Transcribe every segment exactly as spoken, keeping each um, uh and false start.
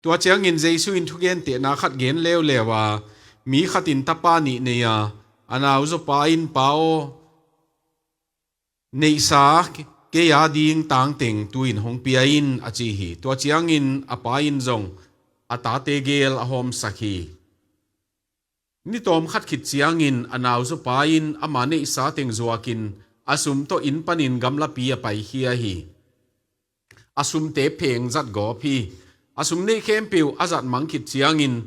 Tua ciangin Jesu in thugentehna khat gen leuleu a, mi khat in tapa nih nei a, a nauzaw pa in, "Pa aw, neihsa kei a ding tangteng tu-in hong pia in," a ci hi. Tua ciangin a pa in zong a tate gel a hawmsak hi. Ni tawm khat khit ciangin a nauzaw pa in ama neihsa teng zuakin a sum tawh inn panin gamlapi a paikhia hi. A sumte pheng zat gawp hi. A sum neih khempeuh a zat mang khit ciangin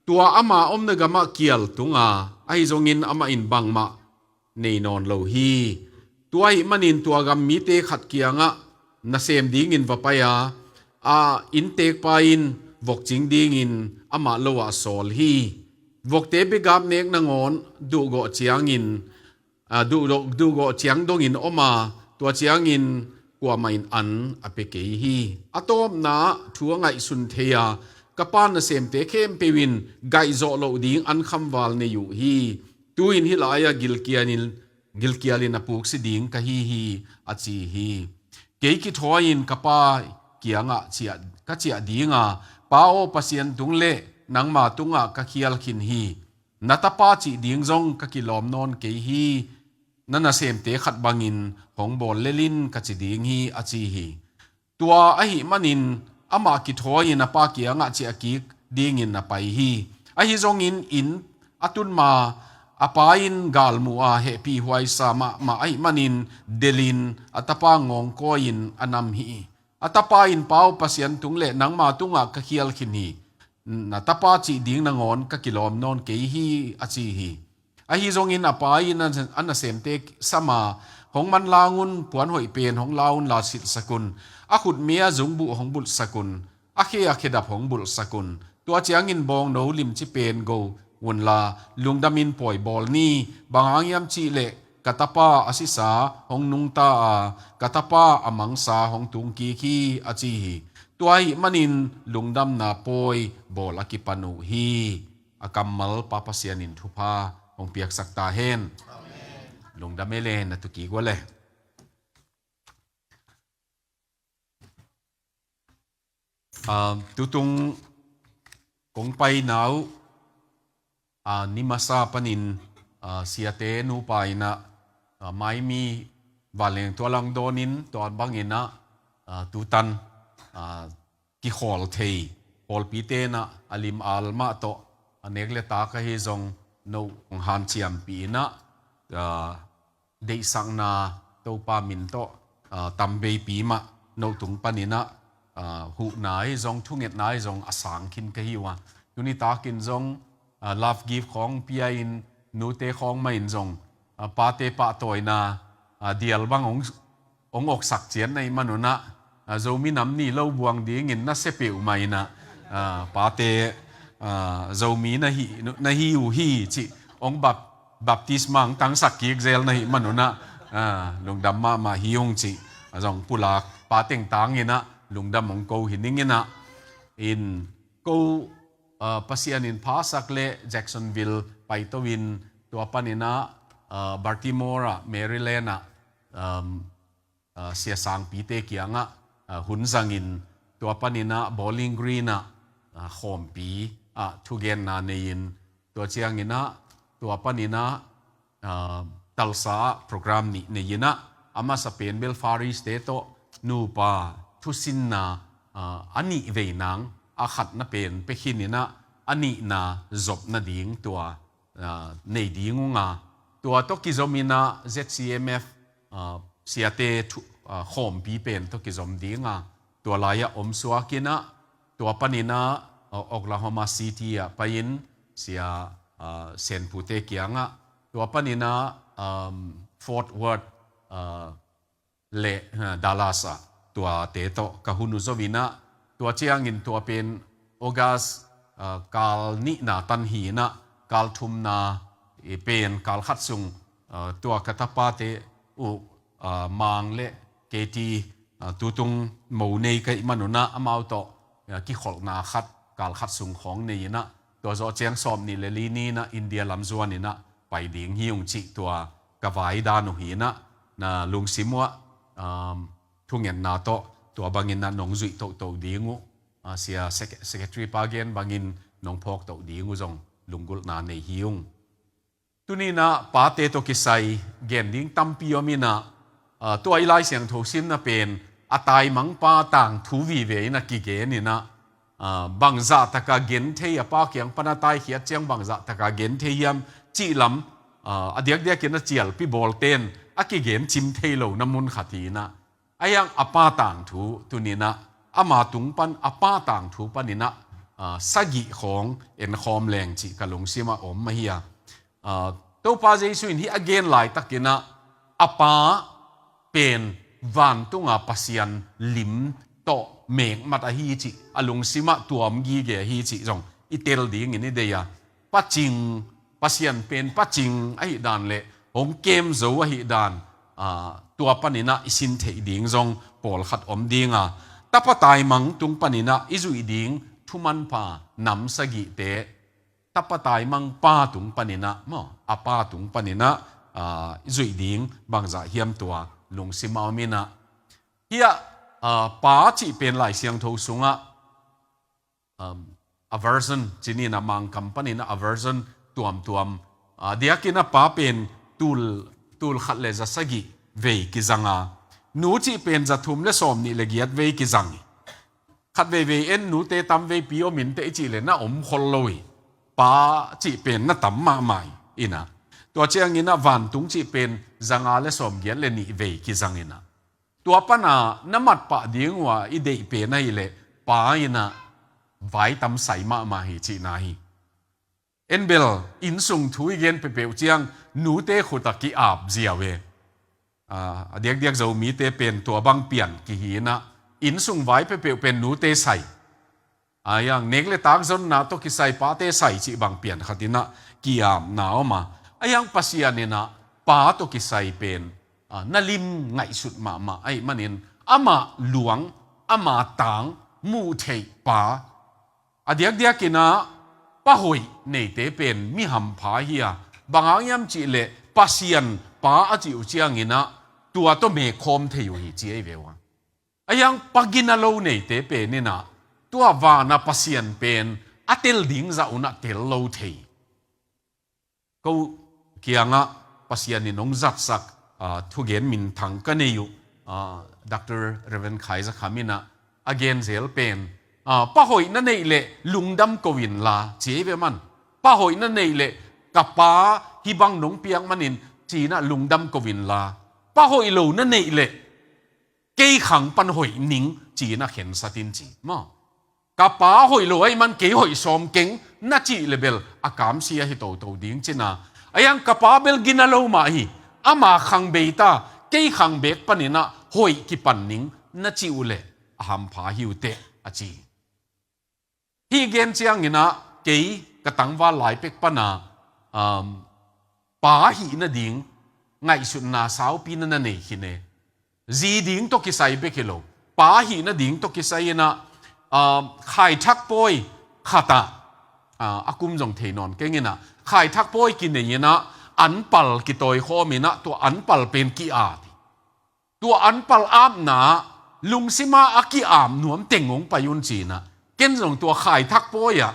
tua ama omna gamah kial tung a, ahi zongin amah in bangmah nei nawn lo hi. Tua ahih manin tua gam mite khat kiangah nasem dingin va pai a, a inntekpa in vok cing dingin amah lo ah sawl hi. Vokte begap nek nangawn duhgawh ciangin, a, duhgawh, duhgawh ciang dongin om a, tua ciangin kuamah in an a pia kei hi. A tawpna ah thu a ngaihsun thei a, ka pa nasemte khempeuh in gaihzawh loh ding an khamval nei uh hi. Tu-in hih lai-ah gilkialin, gilkialin a puksi ding ka hi hi, a ci hi. Kei kithawi-in ka pa kiangah ciah, ka ciah ding a, Pa aw, Pasian tung le nangma tungah ka khial khin hi. Na tapa cih ding zong ka kilawm nawn kei hi. Na nasemte khat bangin hong bawl lel in, ka ci ding hi, a ci hi. Tua ahih manin amah kithawi-in a pa kiangah ciah kik dingin a pai hi. Ahi zongin inn a tun ma a pa in galmuh a, hehpihhuai sa mahmah ahih manin delhin a tapa ngawngkawi-in a nam hi. A tapa in, Pa aw, Pasian tung le nangma tungah ka khial khin hi. Na tapa cih ding nangawn ka kilawm nawn kei hi, a ci hi. Ahi zongin a pa in a, a nasemte sam a, Hong manlang un, puan hoih pen hong la unla silhsak un. A khutme ah zungbuh hong bulhsak un. A khe ah khedap hong bulhsak un. Tua ciangin bawngno limci pen go unla, lungdamin pawi bawl ni. Bang hang hiam cih leh ka tapa a sisa hong nungta a, ka tapa a mangsa hong tungkik hi, a ci hi. Tua ahih manin lungdamna pawi bawl a kipan uh hi. A kammal Pa Pasian in thupha hong piaksak ta hen. Amen. Lungdam e le, na tukik ua le. Ah, tutung kong paina uh, ah, ni masa panin, ah, siate nupa in ah, ah, maimi vanleng tua lang dawnin, tua bangin ah, ah, tutan, ah, kikhawl thei, khawlpite in ah a lim al mah tawh, a nek le tak ahi zong no hong hanciampih in ah, ah, deihsakna Topa min tawh, ah, tambeipi mah no tung panin ah, ah, huhna ahi zong, thungetna ahi zong a sang khin ka hi uh a. Tuni takin zong, ah, love gift khawng pia-in, nute khawng mah in zong, ah, pate pahtawina, ah, dial bang hong, hong oksak ciat na hih manun ah, ah, Zomi Nam Ni lo buang dingin na sia peuhmah in ah, ah, pate, ah, Zomi na hi, na hi uh hi cih hong bap-, baptisma hong tangsak kik zel na hih manun ah, ah, lungdam mahmah hi ung cih, ah, zong pulak pa teng tangin ah lungdam hong ko hi ning in ah, in ko, ah, Pasian in phasak le Jacksonville paito-in, tua panin ah, ah, Baltimore ah, Maryland ah, um, ah, siasangpite kiangah, ah, hun zangin, tua panin ah Bowling Green ah, ah, khawmpi ah thugenna nei-in, tua ciangin ah, tua panin ah, ah, Tulsa ah program nih nei-in ah, a masa pen bel Far East te tawh nupa thusinna, ah, a nih vei nang, a khatna pen pia khin in ah, a nihna zop nading tua, ah, nei ding ung a, tua tawh kizom in ah Z C M F, ah, siate thu-, ah, khawmpi pen tawh kizom ding a, tua lai-ah om suak in ah, tua panin ah, ah, Oklahoma City ah pai-in sia, ah, Senpute kiangah, tua panin ah, um, Fort Worth, ah, le, ah, Dallas ah tuate tawh ka hun uh zo in ah, tua ciangin tua pen August, ah, kal nihna tan hi in ah, kal thumna, eh, pen kal khat sung, ah, tua ka tapate uh, ah, Mang le Katie, ah, tutung mo nei ka hih manun ah, amau tawh, ah, kikholhna khat, kal khat sung khawng nei in ah, tua zawh ciang sawmnih le li ni in ah India lam zuan in ah pai ding hi ung cih tua ka vai dan uh hi in ah, na lungsim uh ah, um, thungetna tawh tua bangin ah nong zuih tohtoh ding uh, a, sia sek-, secretary pa gen bangin nong phawk toh ding uh zong lunggulhna nei hi ung. Tuninah pate tawh kisai gen ding tampi om inah, a, tua i Lai Siangtho simna pen a taimangpa tangthu vive inah kigen inah, a, bangzah taka genthei a pa kiang pana taikhiat ciang bangzah taka genthei hiam cih lam, a, a diakdiakin a cialpi bawlten a kigen cim thei lo na mun khat hi inah, a hiang a pa tangthu tuninah ama tung pan a pa tangthu paninah, a, sagih khawng enkhawm leng cih ka lungsimah om ahi a. A, Topa Jesu in hih a gen laitakinah a pa pen vantunga Pasian lim tawh mekmat ahi cih a lungsimah tuam gige ahi cih zong i tel dingin i dei a. Pacing, Pasian pen pacing ahi dan le hong kem zo ahi dan, a, tua paninah i sin theih ding zong pawlkhat om dinga, tapa taimang tung paninah i zuih ding thumanpha nam sagihte, tapa taimang pa tung paninah maw, a pa tung paninah, a, i zuih ding bangzah hiam tua lungsim a om inah. Hiah, a, pa cih pen Lai Siangtho sungah, um, a version, cininah Mangkam paninah a version tuamtuam, a, diakinah pa pen tul, tul khat le za sagih vei kizanga, nu cih pen za thum le sawm nih le giat vei kizang hi. Khat veivei en nute tam veipi om inteh i cih le na om khol lo hi. Pa cih pen na tam mahmah hi inah. Tua cianginah vantung cih pen za nga le sawm giat le nih vei kizang inah. Tua pana na matpah ding uh a i deih pen ahileh pa inah vai tam sai mahmah hi cihna hi. En bel innsung thu i gen peuhpeuh ciang nute khut a ki-ap ziau e. A, a diakdiak Zomite pen tua bang pian kihi inah innsung vai peuhpeuh pen nute sai. A hiang nek le tak zonna tawh kisai pate sai cih bang pian khat inah ki-apna om a. A hiang Pasian inah pa tawh kisai pen, a, na lim ngaihsut mahmah ahih manin amah luang, amah tang, muh theih pa. A diakdiakinah pa hoih neite pen mi hampha hi a, bang hang hiam cih leh Pasian pa a cih uh cianginah tua tawh mekkhawm thei uh hi ci ahi ve uh a. A hiang pa gina lo neite pen inah tua vana Pasian pen a tel ding zah unah tel lo thei. Ko kiangah Pasian in hong zatsak, a, thugen minthang ka nei uh, a, Doctor Reverend Khai Za Kham inah a gen zel pen, a, pa hoih na neih leh lungdam ko inla ci ahi ve man. Pa hoih na neih leh ka pa hih bang nong piak manin ci inah lungdam ko inla, pa hoih lo na neih leh kei khang pan hoih ning ci inah khensat in ci maw. Ka pa hoih lo ahih man kei hoih sawm keng na cih le bel a kamsia hi toto ding cina. A hiang ka pa bel gina lo mah hi, ama khang bei ta, kei khang beek paninah hoih kipan ning na cih uh leh a hampha hi uh teh a ci. Hih gen cianginah kei ka tangval lai pek pana, um, pa hih nading ngaihsutna saupi na na nei khin e. Zi ding tawh kisai bek hi lo, pa hih nading tawh kisai inah, um, khaithak pawi khatah, a, a kum zong thei nawn keng inah khaithak pawi kinei inah anpal kitawikhawm inah tua anpal pen ki-ap hi. Tua anpal apna lungsima a ki-ap nuam teng hong pai un cinah ken zong tua khaithak pawi ah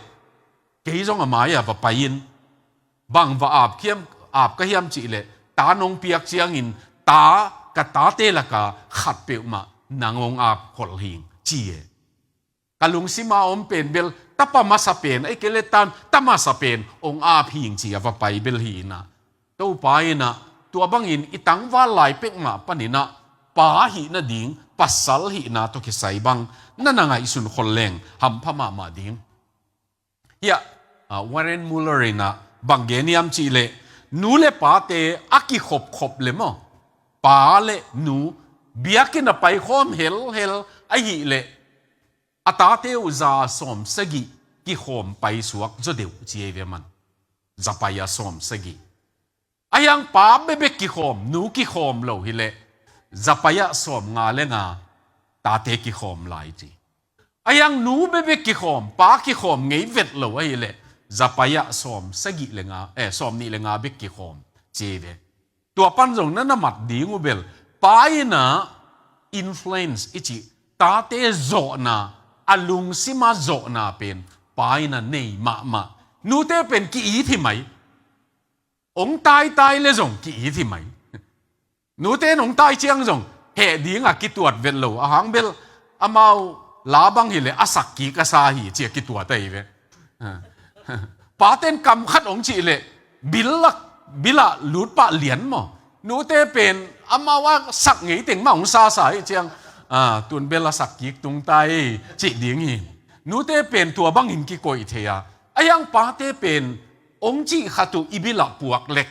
kei zong a mai-ah va pai in. Bang va ap khiam, ap ka hiam cih leh ta nong piak ciangin ta, ka tate laka khat peuhmah nang hong ap khol hing ci e. Ka lungsima om pen bel tapa masa pen, ei kei le tan ta masa pen hong ap hing ci a va pai bel hi inah. Topa inah tua bangin i tangval lai pek mah paninah pa hih nading pasal hihna tawh kisai bang na na ngaihsun khol leng hampha mahmah ding. Hiah, a, Warren Muller inah bang gen hiam cih leh nu le pate a kikhopkhop le maw, pa le nu biakinn a paikhawm helhel ahih leh a tate uh za sawm sagih kikhawm paisuak zaw deuh ci ei ve man. Za pai a sawm sagih. A hiang pa bekbek kikhawm, nu kikhawm lo hileh za pai ah sawm nga le nga tate kikhawm lai ci. A hiang nu bekbek kikhawm, pa kikhawm ngei vet lo ahileh za pai ah sawm sagih le nga, eh, sawm nih le nga bek kikhawm ci ei ve. Tua pan zong na na mat ding uh bel pa inah influence i cih, tate zawhna A lungsima zawhna pen pa in a nei mahmah. Nute pen ki-it hi mai. Ong taitai le zong ki-it hi mai. Nute in ong tai ciang zong heh ding a kituat vet lo. A hang bel amau la bang hileh a sak kik a sa hi ci a kituat ahi ve. Paten kam khat ong cih leh bil lak, bil ah lut pah lian maw? Nute pen amau a sak ngei teng mah ong sasa hi ciang, a, tun bel a sak kik tung tai cih ding hi. Nute pen tua bangin kikoih thei a. A hiang pate pen ong cih khat uh i bil ah puak lek.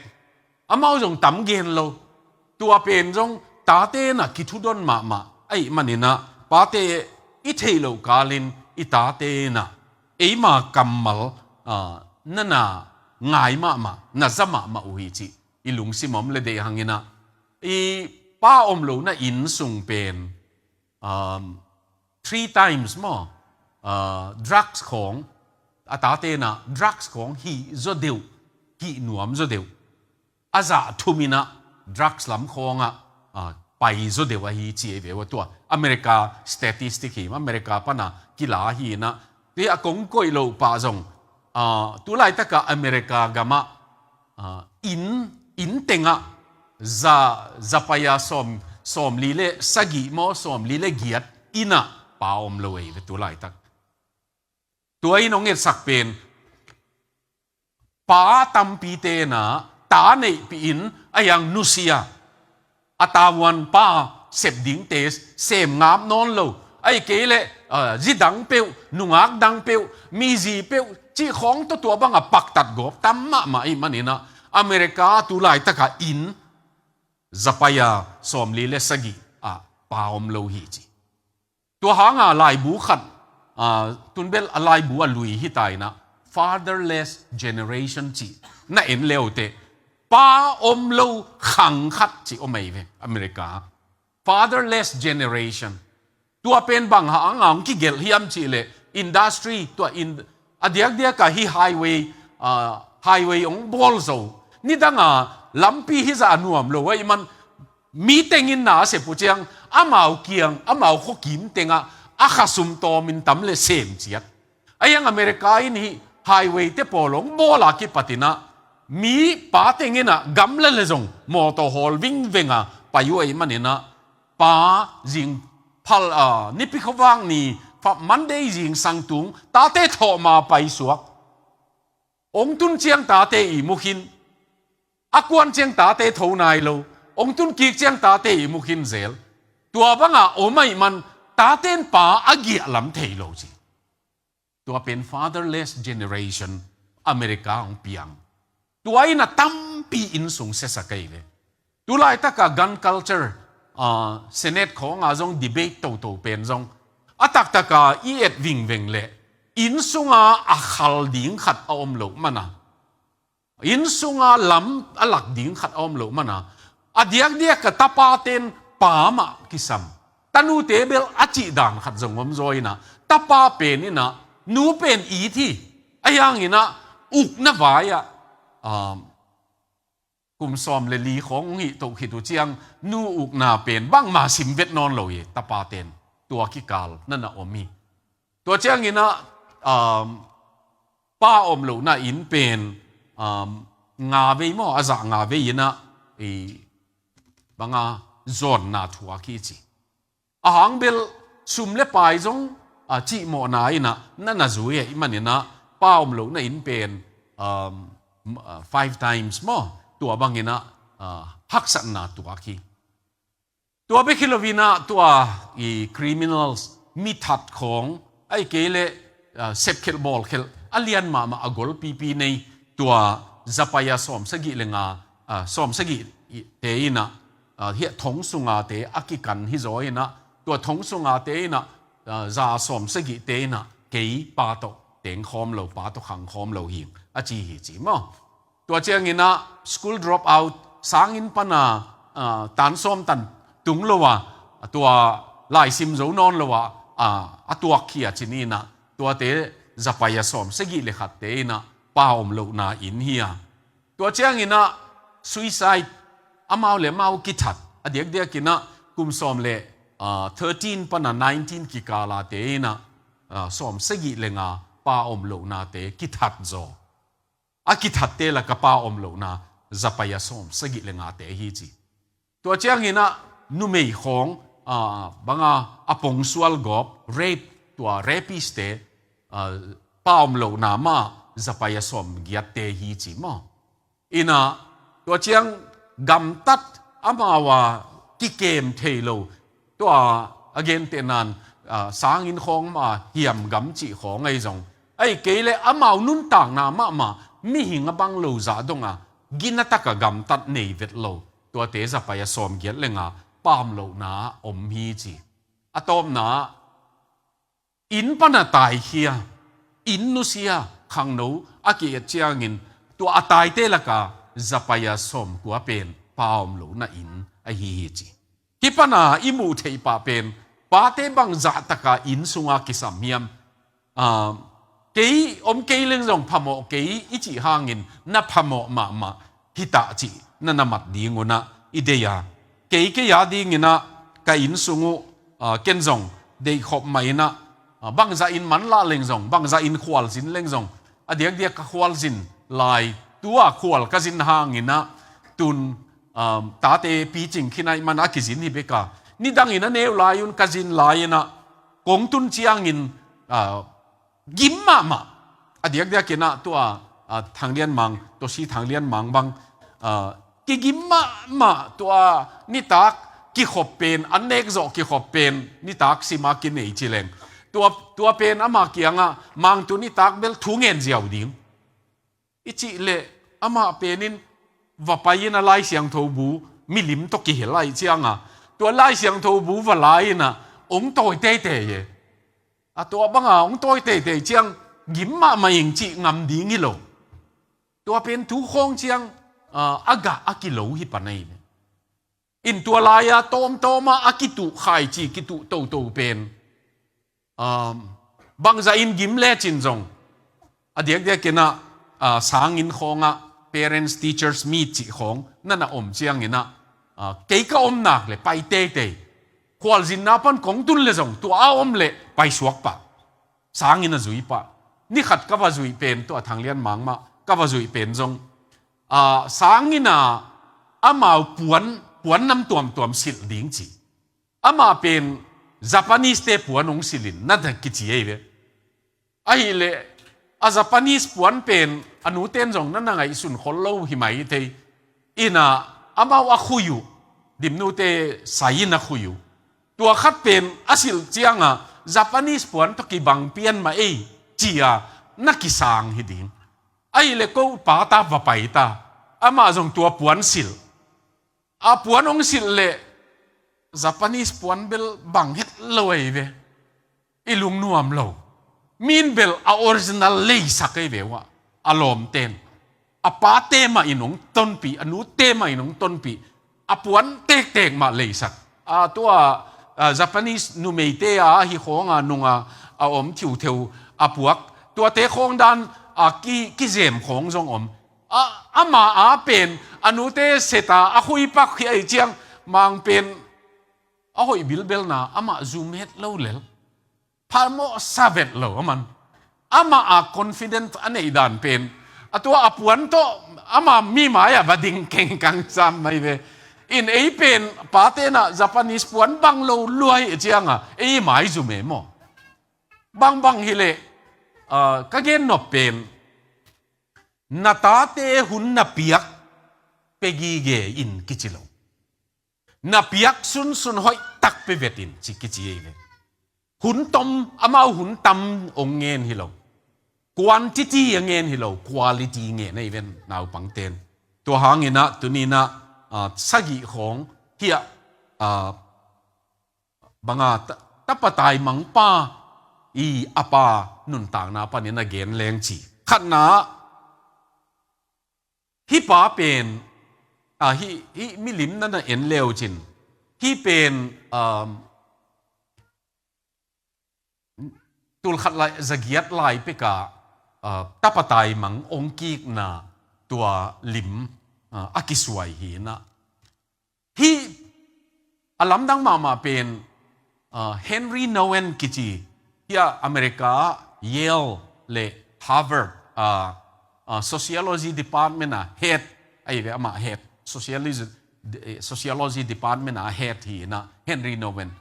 Amau zong tam gen lo. Tua pen zong tate in a kithudon mahmah ahih manin a, pate i theih loh kalin i tate in a eima kammal, a, na na ngai mahmah, na za mahmah uh hi cih i lungsim om le deih hangin a, i pa om lohna inn sung pen, um, three times maw, uh, drugs khawng, a tate in a drugs khawng hih zaw deuh, hih nuam zaw deuh. A zah thum in a drugs lam khawng ah, ah, pai zaw deuh ahi ci ei ve ua tua. America statistic hi, America pan a kila hi in a. Tua a kong koih loh pah zong, ah, tu laitak a America gam ah, ah, inn, inn teng ah za, za pai a sawm, sawmli le sagih maw, sawmli le giat inn ah pa om lo ei ve tu laitak. Tua in hong etsak pen pa tampite in a ta neihpih in a hiang nusia, a tavuan pa sep dingte sem ngap nawn lo. Ahih kei leh, ah, zi dang peuh, nungak dang peuh, mizi peuh cih khawng tawh tua bang a paktat gawp tam mahmah ahih manin a, America tu laitak a inn za pai a sawmli le sagih ah pa om lo hi ci. Tua hang a laibu khat, ah, tun bel a laibu a lui hi ta in a, fatherless generation cih na en le uh teh, pa om lo khang khat cih om ei ve America. Fatherless generation. Tua pen bang hang a hong kigelh hiam cih leh industry, tua in, a diakdiak a hih highway, ah, highway hong bawl zo. Nidang a lampi hih zah a nuam lo ahih man, mi teng in na a sep uh ciang, amau kiang, amau khuakim teng ah a khasum tawm in tam le sem ciat. A hiang America in hih highway te pawl hong bawl a kipat in a, mi pa teng in a gamla le zong mawtaw hawl vingveng a pai uh ahih manin a, pa zing phal, ah, nipi khuavak ni, fa Monday zingsang tung, tate thawh ma paisuak. Ong tun ciang tate ihmu khin. A kuan ciang tate tho nai lo. Ong tun kik ciang tate ihmu khin zel. Tua bang a om ahih man tate in pa a giah lam thei lo ci. Tua pen fatherless generation America hong piang. Tua in a tampi inn sung siasak ahi ve. Tu laitak a gun culture, ah, Senate khawng a zong debate toto pen zong a taktak a i et vingveng leh inn sung a a khal ding khat a om loh man a, inn sung a lam a lak ding khat a om loh man a, a diakdiak a tapate'n pa mah kisam. Tanute bel a cih dan khat zong om zaw in a, tapa pen in a, nu pen it hi. A hiang in a, ukna vai ah, um, kum sawm le li khawng hong hih toh khit uh ciang, nu ukna pen bangmah sim vet nawn lo hi, tapate'n. Tua kikal na na om hi. Tua ciang in a, um, pa om lohna inn pen, um, nga vei maw, a zah nga vei in a, i, bang a, zawnna thuak hi ci. A hang bel sum le pai zong, a, cihmawhna in a, na na zui ahih man in a, pa om lohna inn pen, um, ah, five times maw, tua bang in a, ah, haksatna tuak hi. Tua bek hi lo in a, tua i criminals, mi that khawng, ahih kei leh, ah, sepkhelh bawlkhelh a lian mahmah a golpipi nei, tua za pai a sawmsagih le nga, ah, sawmsagih te in a, ah, hiah thong sung a te a kikan hi zaw in a, tua thong sung a te in a, ah, za sawmsagih te in a, kei pa tawh teng khawm lo, pa tawh khang khawm lo hi ing, a ci hi ci maw. Tua ciang in a school drop out, sanginn pan a, ah, tan sawm tan tung lo a, tua laisim zo nawn lo a, ah, a tuak hi a ci ni in a, tuate za pai a sawmsagih le khat te in a, pa om lohna inn hi a. Tua ciang in a suicide, amau le amau kithat, a diakdiak in a kum sawm le, ah, thirteen pan a nineteen kikal a te in a, ah, sawm sagih le nga pa om lohnate kithat zaw. A kithatte laka pa om lohna zapaia sawm sagih le ngate hi ci. Tua cianginah numei khawng, ah, banga a pongsual gawp, rape, tua rapist-te, ah, pa om lohna mah zapaia sawm giatte hi ci maw? Inah tua ciang gamtat amau a kikem thei lo, tua a gentehnan, ah, sangin khawng mah hiam gam cih khawng ahi zong, ahi kei le amau nuntakna mahmah mihing a bang lo zah donga gina taka gamtat nei vet lo, tuate zapaia sawm giat le nga pa om lohna om hi ci. A tawpna, inn pana taikhia, inn nusia, khangno a ki-et ciangin tua a taite laka zapaia sawm kua pen pa om lohna inn ahi hi ci. Hih pana i muh theih pah pen pate bangzah taka inn sunga kisam hiam? Ah, kei om kei leng zong phamawh kei i cih hangin na phamawh mahmah hitah cih na na mat ding unah i deih a. Kei kei a dinginah ka inn sung uh, ah, ken zong deihkhop mah inah, ah, bangzah in manlah leng zong, bangzah in khualzin leng zong, a diakdiak ka khualzin lai, tua khual ka zin hanginah tun, ah, tate picing khin ahih mana a kizin hi beka. Nidangin a neu lai un ka zin lai inah kong tun ciangin, ah, gim mahmah. A diakdiakinah tua, ah, Thang Lian Mang, Tosi Thang Lian Mang bang, ah, kigim mahmah, tua nitak kikhop pen, an nek zawh kikhop pen nitak sima kinei ci leng, tua, tua pen amah kiangah Mang, tu nitak bel thu ngen ziau ding i cih leh amah penin va pai-in a Lai Siangtho bu milim tawh kihel ahih cianga tua Lai Siangtho bu va lai inah ong tawi teitei e. A tua banga ong tawi teitei ciang gim mahmah ing cih ngam ding hi lo. Tua pen tu khawng ciang, ah, a gah a kilo hi pan ahi ve. In tua lai-a tawmtawma a kituh khaici, kituh toto pen, um, bangzah in gim lecin zong a diakdiakinah, ah, sangin khawngah parents teachers meet cih khawng na na om cianginah, ah, kei ka om nak le pai teitei, khualzinna pan kong tun le zong tua a om le paisuak pah. Sangin a zui pah. Ni khat ka va zuih pen, tua Thang Lian Mang mah ka va zuih pen zong, ah, sangin a amau puan, puan nam tuamtuam silh ding ci. Amah pen Japanese-te puan hong silhin na na kici ahi ve. Ahileh a Japanese puan pen a nute'n zong na na ngaihsun khol lo hi mai thei. Inah amau a khui uh, Dimnute sai-in a khui uh, tua khat pen a silh cianga Japanese puan tawh kibang pian mah ei, ci-a na kisang hi ding. Ahileh ko pata va pai ta, amah zong tua puan silh. A puan hong silh leh Japanese puan bel bang het lo ahi ve. I lungnuam lo. Min bel a original leisak ahi ve uh a, a lawmte'n. A pate mah in hong tonpih, a nute mah in hong tonpih. A puan tektek mah leisak. A tua, a, Japanese numeite a hi khawnga nunga a om thiutheu a puak, tuate khawng dan a ki, kizem khawng zong om. A, amah a pen a nute seta a khuipak hi ahi ciang Mang pen a hoih bilbelna amah zum het lo lel. Phamawh sa vet lo aman. Amah a confident a neih dan pen a tua a puan tawh ama mi mai-ah va ding kengkang sam mai ve. In ei pen pate'n a Japanese puan bang lo lua hi cianga ei mai zum e maw? Bangbang hileh, ah, ka gen nop pen na tate hun na piak pe gige in kici lo. Na piak sunsun hoih tak pe vet in ci kici ahi ve. Hun tom, amau hun tam hong ngen hi lo. Quantity a ngen hi lo, quality ngen ahi ven naupangte'n. Tua hanginah tuninah, ah, sagih khawng hiah, ah, banga ta, tapa taimangpa i a pa nuntakna panin a gen leng ci. Khatna, hih pa pen, ah, hih, hih milim na na en leucin, hih pen, um, tulkhat lai, zagiat lai peka, ah, tapa taimang ong kikna tua lim, ah, a kisuai hinah. Hih a lamdang mahmah pen, ah, Henri Nouwen kici, Hia America ah Yale le Harvard, ah, ah, Sociology Department a head, ahi ve amah head, Sociology, eh, Sociology Department a head hi na, Henri Nouwen.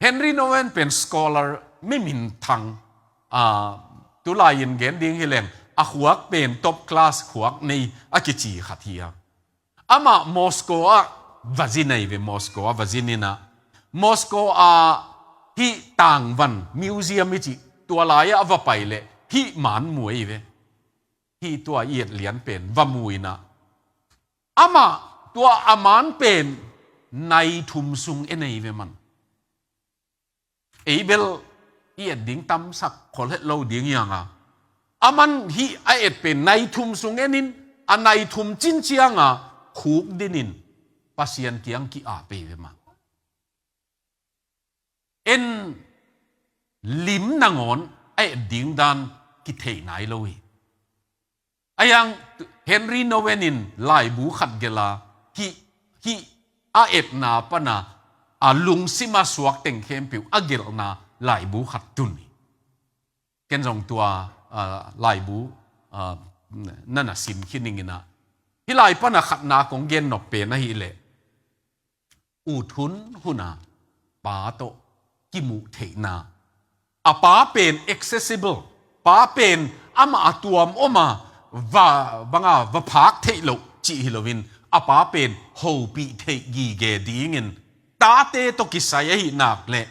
Henri Nouwen pen scholar mi minthang, ah, tulai-in gen ding hi leng, a khuak pen top class khuak nei a kici khat hi a. Amah Moscow ah va zin ahi ve, Moscow ah va zin in a, Moscow ah hih tangvan museum i cih tua lai-ah va pai leh hih maan mu ahi ve. Hih tua i et lian pen va mu in a, amah tua a maan pen nai thum sung en ahi ve man. Ei bel i et ding tamsak khol het lo ding hi hang a, aman hih a et pen nai thum sung en in, a nai thum cin ciang a khukdin in Pasian kiang ki-ap ahi ve mah. En lim nangawn a et ding dan kithei nai lo hi. Ahi hang Henri Nouwen in laibu khat gelh a, hih, hih a etna pan a, a lungsim a suak teng khempeuh a gelhna laibu khat tun hi. Ken zong tua, ah, laibu, ah, na na sim khin ning in a, hih lai pan a khatna kong gen nop pen ahih leh, ut hun hun a Pa tawh kimuh theihna. A Pa pen accessible, Pa pen amah a tuam om a, va, bang a, va phak theih loh cih hi loin, a Pa pen hopih theih gige dingin, tate tawh kisai ahih nak leh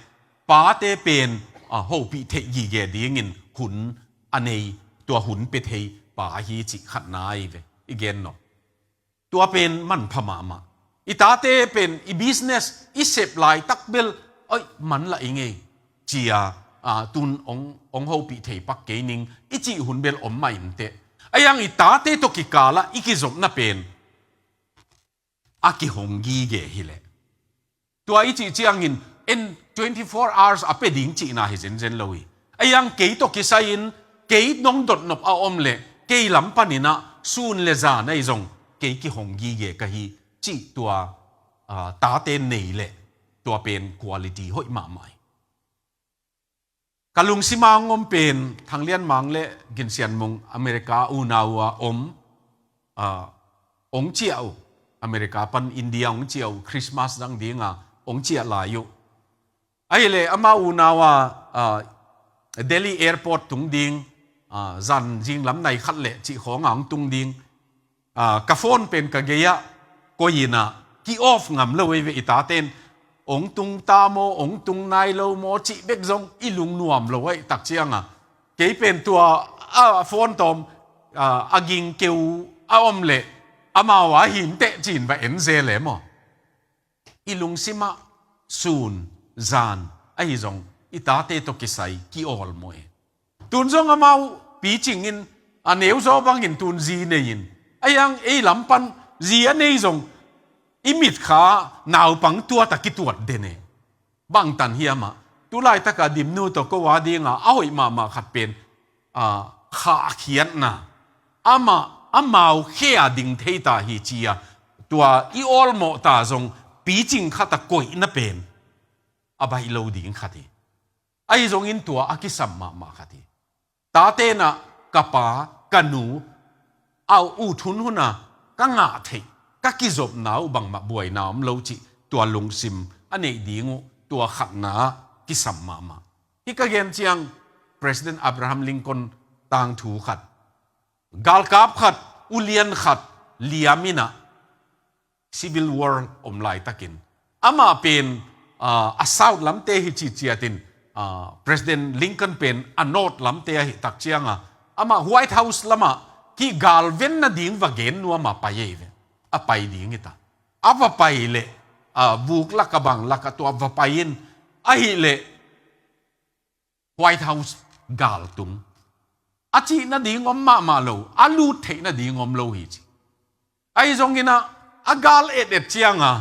pate pen, a, hopih theih gige dingin hun a nei, tua hun pia thei Pa hi cih khatna ahi ve, i gen nop. Tua pen manpha mahmah. I tate pen i business i sep laitak bel, oi, man lah i ngei, ci-a, a, tun ong, ong hopih thei pak kei ning i cih hun bel om mah inteh. Ahi hang i tate tawh kikal ah i kizopna pen a kihong gige hi leh, tua i cih ciangin en twenty-four hours a pia ding cihna hi zenzen lo hi. Ahi hang kei tawh kisai-in kei nong dotnop a om leh kei lam panin ah sun le zan ahi zong kei kihong gige ka hi cih tua, ah, tate nei leh tua pen quality hoih mahmah hi. Ka lungsim a hong om pen Thang Lian Mang le Gin Sian Mung America unau a om, ah, hong ciah uh. America pan India hong ciah uh, Christmas dang ding a hong ciah lai uh. Ahih leh amau unau a, ah, Delhi airport tung ding, ah, zan zinglam nai khat leh cih khawng a hong tung ding. Ah, ka phone pen ka gei ah koih in ah, ki-off ngam lo ei ve i taten. Ong tung ta maw, ong tung nai lo maw cih bek zong i lung nuam lo ei tak ciang a, kei pen tua, ah, phone tawm, ah, a ging keu a om leh amau a hinteh ci-in va en zel e maw. I lungsim ah sun, zan, ahi zong i tate tawh kisai ki-awlmawh e. Tun zong amau picing in a neu zaw bangin tun zi nei in, ahi hang ei lam pan zi a nei zong i mitkha naupang tuat a kituat den e. Bangtan hiam ah, tu laitaka Dimnu tawh ko a dinga a hoih mahmah khat pen, ah, khahkhiatna, amah, amau khe a ding thei ta hi ci-a, tua i awlmawh ta zong picing khat a koihna pen a baih lo ding khat hi. Ahi zongin tua a kisam mahmah khat hi. Taten ah ka pa, ka nu, a ut hunhun a ka ngah theih, ka kizopna uh bangmah buaina om lo cih tua lungsim a neih ding uh tua khatna ah kisam mahmah. Hih ka gen ciang President Abraham Lincoln tangthu khat, galkap khat, ulian khat liam in ah, Civil War om laitakin amah pen, ah, a south lamte hi ciciatin, ah, President Lincoln pen a north lamte ahi tak cianga amah White House lamah hih galven nading va gen nuam a pai ei ve. A pai ding hi ta. A va pai leh, ah, vuk laka bang laka tua va pai in ahih leh White House gal tung. A cih nading om mahmah lo, a lut theih nading om lo hi ci. Ahi zongin ah, a gal et et cianga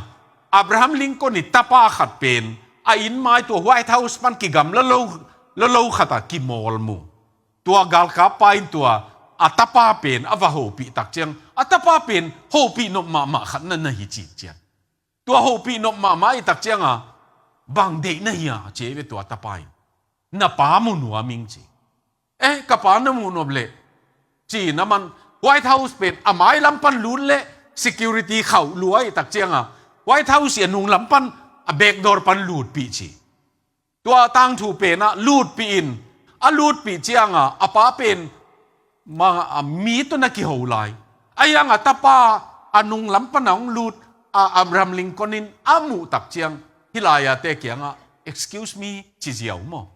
Abraham Lincoln i tapa khat pen a inn mai tua White House pan kigam lolo, lolo khat a kimawl mu. Tua galkap pa in tua a tapa pen a va hopih tak ciang, a tapa pen hopih nop mahmah khat na na hi ci ciat. Tua hopih nop mahmah i tak cianga bang deih na hi a ci ei ve tua tapa in. Na pa mu nuam ing ci. Eh, ka pa na mu nuam leh, ci-in aman White House pen a mailam pan lut leh security khauh lua ahih tak cianga White House i a nunglam pan a backdoor pan lutpih ci. Tua tangthu penah lutpih in, a lutpih cianga a pa pen ma, a mi tawh na kiho lai. Ahi hanga tapa a nunglam pana hong lut a Abraham Lincoln in a muh tak ciang hih lai-ate kiangah, "Excuse me," ci ziau maw?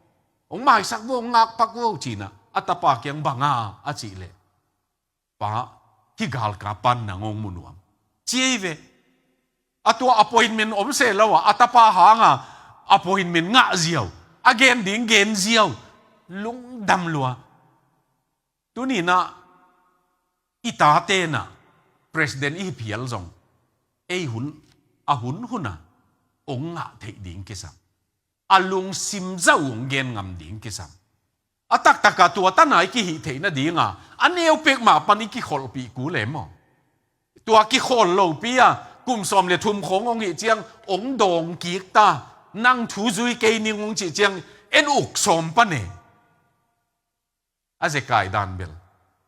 "Hong maisak vo, hong ngakpak vo," ci-inah a tapa kiang, "Banga?" a cih leh, "Pa, hih galkap pan nang hong mu nuam," ci ei ve. A tua appointment om seh lo a, a tapa hanga appointment ngah ziau, a gen ding gen ziau, lungdam lua. Tuninah i tatenah president i hi phial zong ei hun, a hun huna hong ngah theih ding kisam, a lungsim zah uh hong gen ngam ding kisam. A taktaka tua tana i kihih theih nadinga a neu pek mah pan i kikholhpih kul e maw? Tua kikholh lopi a kum sawm le thum khawng hong hih ciang hong dawng kik ta, "Nang thu zui kei ning," hong cih ciang en uk sawm pan e. A zekai dan bel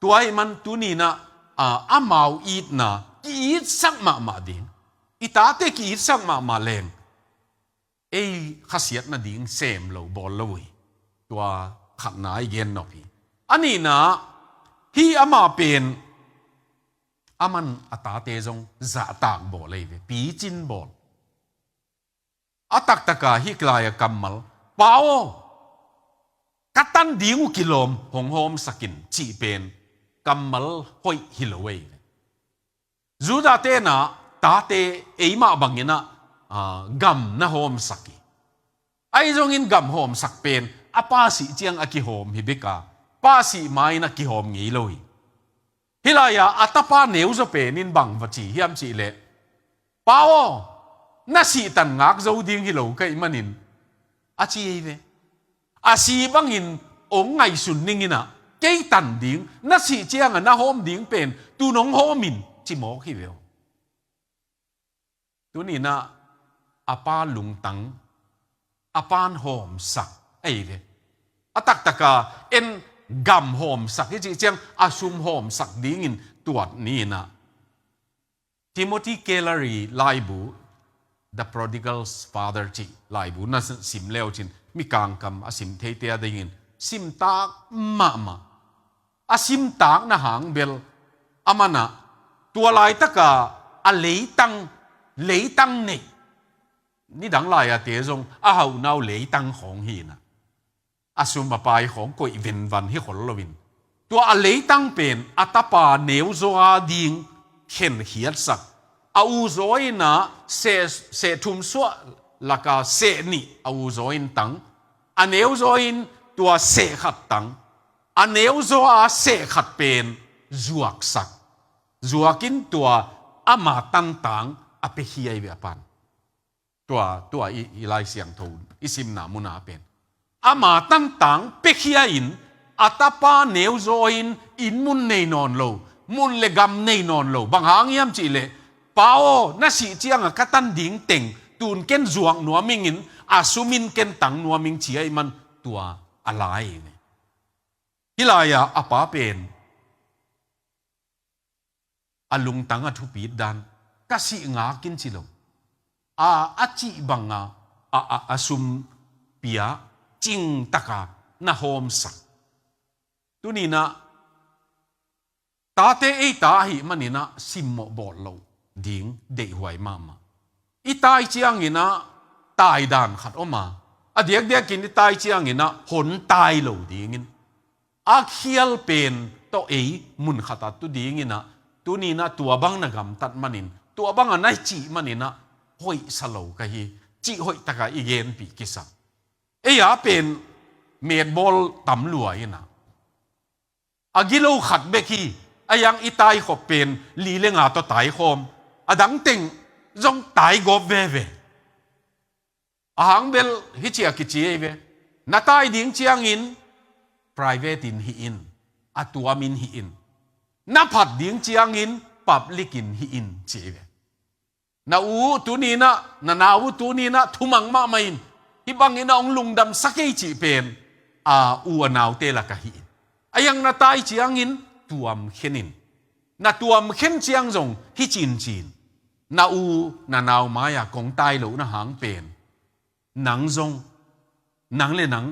tua ahih man tuninah, a, amau itna ki-itsak mahmah ding. I tate ki-itsak mahmah leng ei khasiat nading sem lo, bawl lo uh hi. Tua khatna i gen nop hi. A nihna, hih amah pen aman a tate zong zahtak bawl ei ve, picin bawl. A taktaka hih lai-a kammal, "Pa aw, ka tan ding uh kilawm, hong hawmsak in," cih pen kammal hoih hi lo ei ve. Judah tenah tate eimah banginah, a, gam na hawmsak hi. Ahi zongin gam hawmsak pen a pa sih ciang a kihawm hi bek a, pa sih ma-in a kihawm ngei lo hi. Hih lai-a a tapa neuzaw pen in bang va ci hiam cih leh, "Pa aw, na sihtan ngak zo ding hi lo ka hih manin," a ci ei ve. "A si bangin hong ngaihsun ninginah kei tan ding, na sih cianga na hawm ding pen tun hong hawm in," ci mawk hi ve aw. Tuninah a pa lungtang, a pan hawmsak ei ve. A taktaka en gam hawmsak hi cih ciang a sum hawmsak dingin tuat ni-inah, Timothy Keller i laibu, The Prodigal's Father cih laibu na sim leucin, mikangkam a sim theite a dingin simtak mahmah. A simtakna hang bel amanah tua laitaka a leitang, leitang neih, nidang lai-ate zong a hauhnau leitang khawng hinah, a sum a pai khawng koih venvan hi khol loin, tua a leitang pen a tapa neuzaw a ding khenkhiatsak. A uzaw inah seh, seh thum suah laka seh nih a uzaw in tang, a neuzaw in tua seh khat tang, a neuzaw a seh khat pen zuaksak. Zuakin tua ama tantang a piakhia hi ve a pan. Tua, tua i, i Lai Siangtho i simna muna pen ama tantang piakhia in, a tapa neuzaw in inn mun nei nawn lo, mun le gam nei nawn lo. Bang hang hiam cih leh, "Pa aw, na sih cianga ka tan ding teng tun ken zuak nuam ingin, a sum in ken tang nuam ing," ci ahih man tua a lai hi ve. Hih lai-a a pa pen a lungtang a thupit dan, "Ka sih ngak in," ci lo a, a cih banga a, a, a sum pia, cingtaka na hawmsak. Tuninah tate ei ta ahih maninah simmawh bawl loh ding deihhuai mahmah. I tai cianginah taidan khat om a, a diakdiakin i tai cianginah hon tai lo dingin, a khial pen tawh ei mun khat a tu dinginah, tuninah tua bang na gamtat manin, tua banga na cih maninah hoihsa lo ka hi, cih hoihtaka i genpih kisa. Ei a pen metbawl tam lua inah, a gilo khat bek hi, a yang i taikhop pen li le nga tawh taikhawm, a dangteng zong taigawp veve. A hang bel hici a kici ei ve. Na tai ding ciangin private in hih in, a tuamin hih in. Na phat ding ciangin public in hih in, ci ei ve. Na u tuninah, na nau tuninah thumang mahmah in, hih bangin a hong lungdamsak ei cih pen a u a naute lak ahi in. A iang na tai ciangin tuam khen in. Na tuam khen ciang zong hi cincin. Na u na nau mai-a kong tai lohna hang pen nang zong, nang le nang,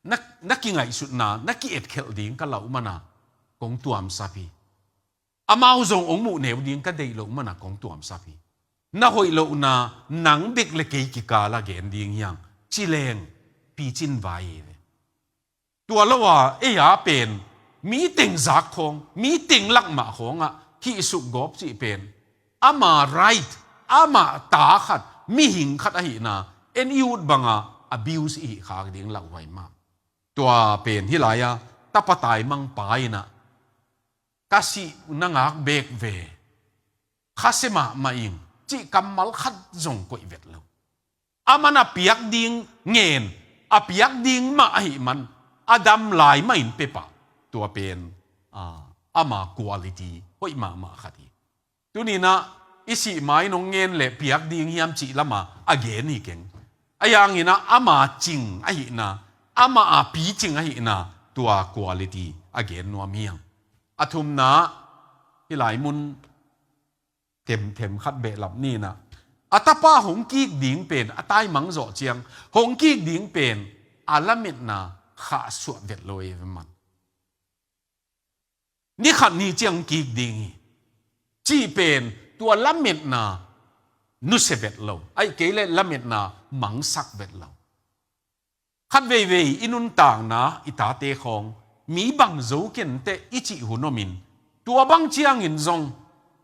na, na kingaihsutna, na ki-etkhelh ding ka lauh mana kong tuamsap hi. Amau zong hong muh neu ding ka deih loh mana kong tuamsap hi. Na hoih lohna nang bek le kei kikala gen ding hiang, ci leng picin vai hi ve. Tua lo a, ei a pen, mi teng zak khawng, mi teng lak mah khawngah hih suk gawp cih pen, ama right, ama ta khat, mihing khat ahihna, en i ut banga abuse i hih khak ding lauhuai mah. Tua pen hih lai-a, tapa taimang pa inah, ka sih na ngak bek ve, khasia mahmah ing, cih kammal khat zong koih vet lo. Aman a piak ding ngen, a piak ding mah ahih man, a dam lai mahin pia pah. Tua pen, a, ama quality hoih mahmah khat hi. Tuninah i sih ma-in hong ngen le piak ding hiam cih lama a gen hi keng. A ianginah ama cing ahihna, ama a picing ahihna, tua quality a gen nuam hiang. A thumna, hih lai mun themthem khat behlap ninah, a tapa hong kik ding pen, a taimang zawh ciang hong kik ding pen, a lametna khahsuah vet lo ei ve man. Ni khat ni ciang kik ding hi, cih pen tua lametna nusia vet lo, ahih kei leh lametna mangsak vet lo. Khat veivei i nuntakna i tate khawng, mi bang zo kenteh i cih hun omin, tua bang ciangin zong,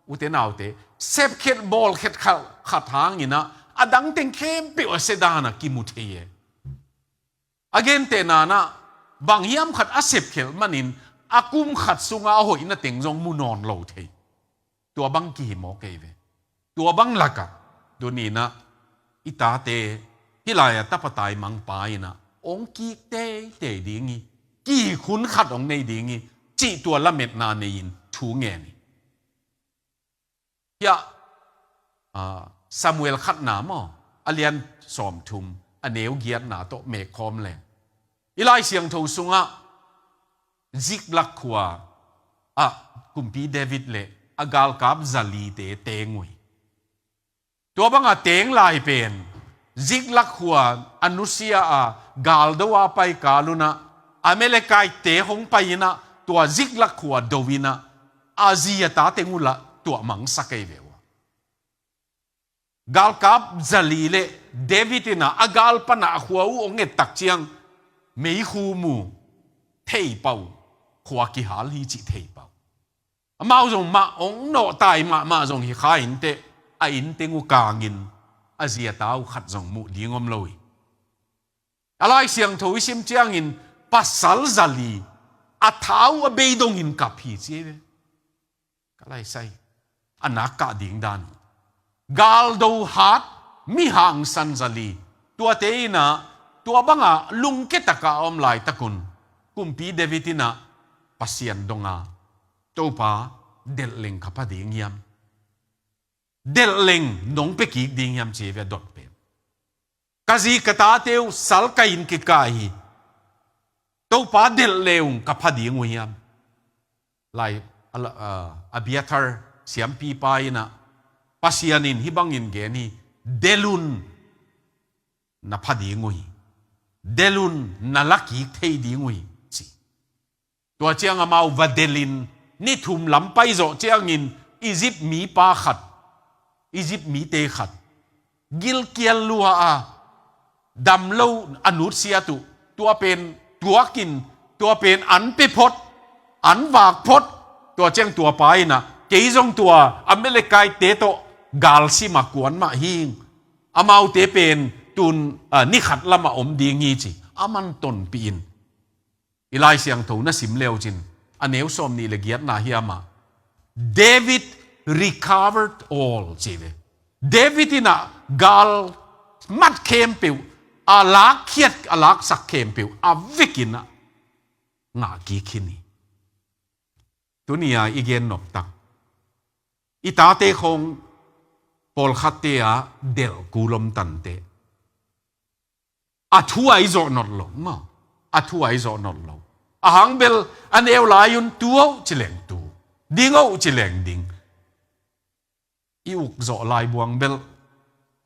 ute naute, sepkhelh bawlkhelh khat, khat hanginah, a dang teng khempeuh a sia dana kimu thei e. A genteh nanah, bang hiam khat a sepkhelh manin, a kum khat sunga a hoihna teng zong mu nawn lo thei. Tua bang kihi mawk ei ve. Tua bang lakah, tuninah, i tate, hih lai-a tapa taimang pa inah, hong kik teitei ding hi, kihik hun khat hong nei ding hi, cih tua lametna nei-in thu ngen hi. Hiah, a, Samuel khatna maw, a lian sawmthum, a neu giatna tawh mekkhawm le. I Lai Siangtho sungah, Ziklag khua ah kumpi David le a galkap zalite teng uh hi. Tua banga teng lai pen Ziklag khua a nusia a galdo a pai kal unah Amalekite hong pai inah tua Ziklag khua do inah a zi a ta teng uhlah tuah mangsa kei ve uh. Galkap zali le David inah a gal panah a khua uh hong ettak ciang meikhu mu thei pah uh, khua kihal hi cih thei pah uh. Amau zong mah hong nawhtai mahmah zong hi kha inteh a inn teng uh kangin a zi a ta uh khat zong muh ding om lo hi. A Lai Siangtho i sim ciangin pasal zali a tha uh a bei dongin kap hi ci hi ve. Ka laisai a nak kah ding dan uh. Galdo hat mi hangsan zali tuate inah tua banga lungke taka a om laitakun kumpi David inah Pasian donga Topa delhleng ka pha ding hiam? Delhleng nong pia kik ding hiam ci hi ve a dot pen. Ka zi ka tate uh sal ka inn kikah hi. Topa delh le ung ka pha ding uh hiam? Lai, a, a, Abiathar siampipa inah Pasian in hih bangin gen hi. Delh un na pha ding uh hi. Delh un na la kik thei ding uh hi ci. Tua ciang amau va delhin ni thum lam pai zawh ciangin Egypt mipa khat, Egypt mite khat gilkial lua a dam lo a nutsiat uh, tua pen tuakin, tua pen an pe phot, an vak phot. Tua ciang tua pa inah kei zong tua Amalekite tawh galsim a kuan mah hing, amaute pen tun, a, ni khat lamah om ding hi ci. Aman tonpih in. I Lai Siangtho na sim leucin a neu sawm nih le giatna hiamah David recovered all ci ve. David inah gal mat khempeuh, a lakkhiat a laksak khempeuh a vekinah ngah kik khin hi. Tuni-a i gen noptak i tate khawng pawlkhatte ah delh kul om tante. A thu a i zawh not lo maw? a thu ai zawh nawn lo. A hang bel a neu lai un tu oh ci leng tu, ding oh ci leng ding. I uk zawh lai buang bel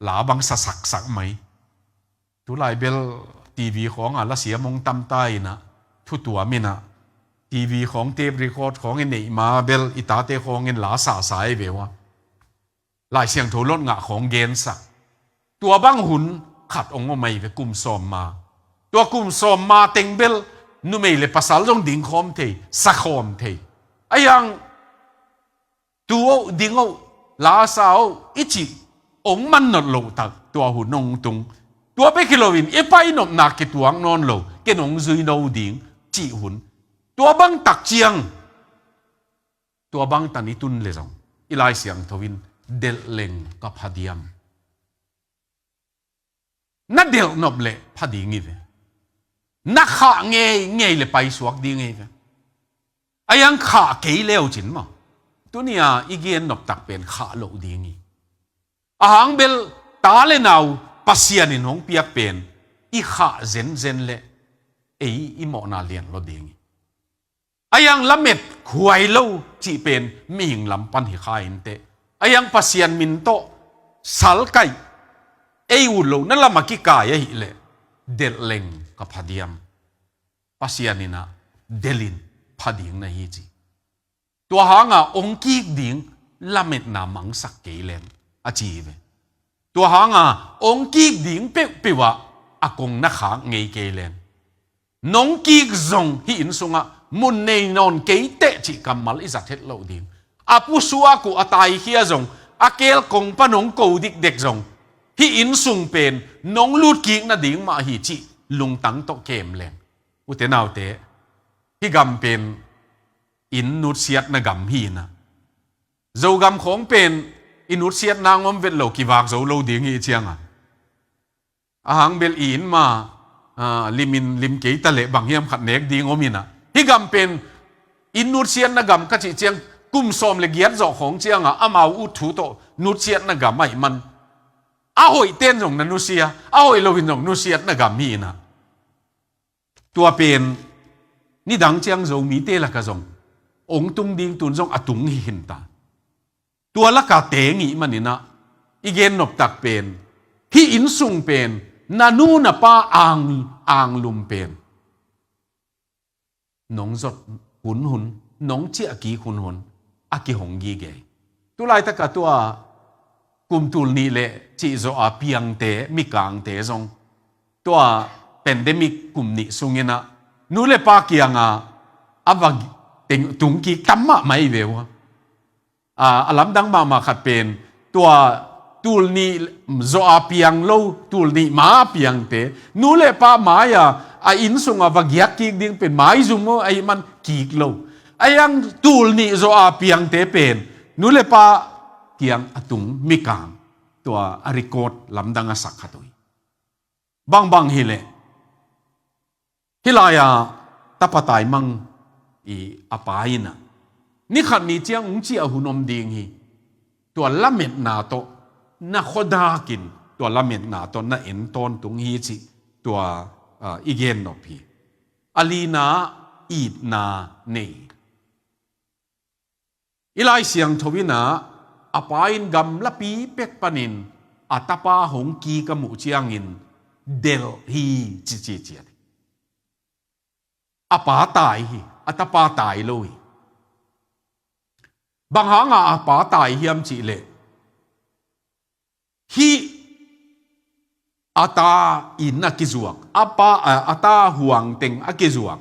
la bang sa saksak mai. Tulai bel T V khawng a la siam hong tam ta in ah, thu tuam in ah, T V khawng, tape record khawng i neih ma bel i tate khawng in la sasa ei ve ua. Lai Siangtho lot ngah khawng gensak. Tua bang hun khat hong om ei ve, kum sawm ma. Tua kum sawm ma teng bel numei le pasal zong ding khawm thei, sa khawm thei. A hiang tu oh, ding oh, la sa oh i cih hong man nawn loh tak tua hun hong tung. Tua bek hi loin i pai nopna kituak nawn lo, ken hong zui no ding cih hun. Tua bang tak ciang tua bang tan i tun le zong i Lai Siangtho in delh leng ka pha diam. Na delh nop leh pha ding hi ve. Na khah ngeingei le paisuak ding hi ve. A hiang khah kei leu cin maw, tuni-a i gen nop tak pen khah loh ding hi. A hang bel ta le nau Pasian in hong piak pen i khah zenzen leh ei i mawhna lian lo ding hi. A hiang lamet khuai lo cih pen mihing lam pan hi kha inteh. A hiang Pasian min tawh salkaih ei ut lo na lam a kikai ahih leh delh leng ka pha diam. Pasian in ah delh in pha ding na hi ci. Tua hanga hong kik ding lametna mangsak kei leng a ci hi ve. Tua hanga hong kik ding peuhpeuh ah a kong na khak ngei kei leng, nong kik zong hih inn sungah mun nei nawn kei teh cih kammal i zat het loh ding. A pusuak uh a taikhia zong, a keel kong pan hong ko dikdek zong, hih inn sung pen nong lut kik nading mah hi cih lungtang tawh kem leng. Ute naute, hih gam pen inn nutsiatna gam hi in ah, Zogam khawng pen i nutsiatna ngom vet lo kivak zo lo ding hi cianga, a hang bel i inn ma, ah, lim in lim kei ta leh bang hiam khat nek ding om in ah, hih gam pen inn nutsiatna gam ka cih ciang kum sawm le giat zawh khawng cianga amau ut thu tawh nutsiatna gam ahih man, a hoih ten zong na nusia, a hoih lo in zong nusiatna gam hi in ah. Tua pen nidang ciang Zomite laka zong hong tung ding, tun zong a tung hi khin ta. Tua laka teng ih manin ah i gen nop tak pen, hih inn sung pen na nu na pa ang, anglum pen nong zot hunhun, nong ciah kik hunhun a kihong gige. Tulaitak a tua kum tul nih le cih zawh a piangte, mikangte zong tua pandemic kum nih sungin ah nu le pa kianga a va teng, tung kik tam mahmah hi ve uh a. A, a lamdang mahmah khat pen tua tul nih zawh a piang lo, tul nih ma a piangte nu le pa mai-a a inn sunga va giak kik ding pen maizum uh ahih man kik lo. A hiang tul nih zawh a piangte pen nu le pa kiang a tung mikang, tua a record lamdang a sak khat uh hi. Bangbang hileh hih lai-a tapa taimang i a pa in ah, ni khat ni ciang hong ciah hun om ding hi. Tua lametna tawh na khuadakin tua lametna tawh na en tawntung hi cih tua, ah, i gen nop hi. A lina, itna nei. I Lai Siangtho in ah a pa in gamlapi pek panin a tapa hong kik a muh ciangin delh hi ci ci ciat. A pa tai hi, a tapa tai lo hi. Bang hanga a pa tai hiam cihleh, hih a ta inn a kizuak, a pa, a, a ta huang teng a kizuak,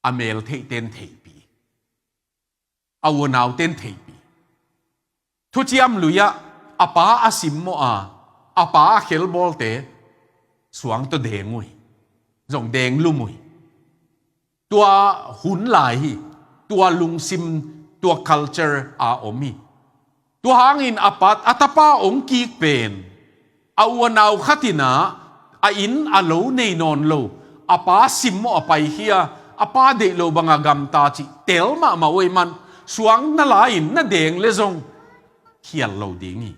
a mel theihten theihpih, a unauten theihpih. Thuciam Lui-ah a pa a simmawh a, a pa a khelbawlte suang tawh deng uh hi, zong deng lum uh hi. Tua hun lai hi, tua lungsim, tua culture a om hi. Tua hangin a pa, a tapa hong kik pen, a unau khat in ah a inn a lo nei nawn lo, a pa simmawh a paikhia, a pa deih lo banga gamta cih tel mahmah uh ahih man, suang na la-in na deng le zong khial lo ding hi.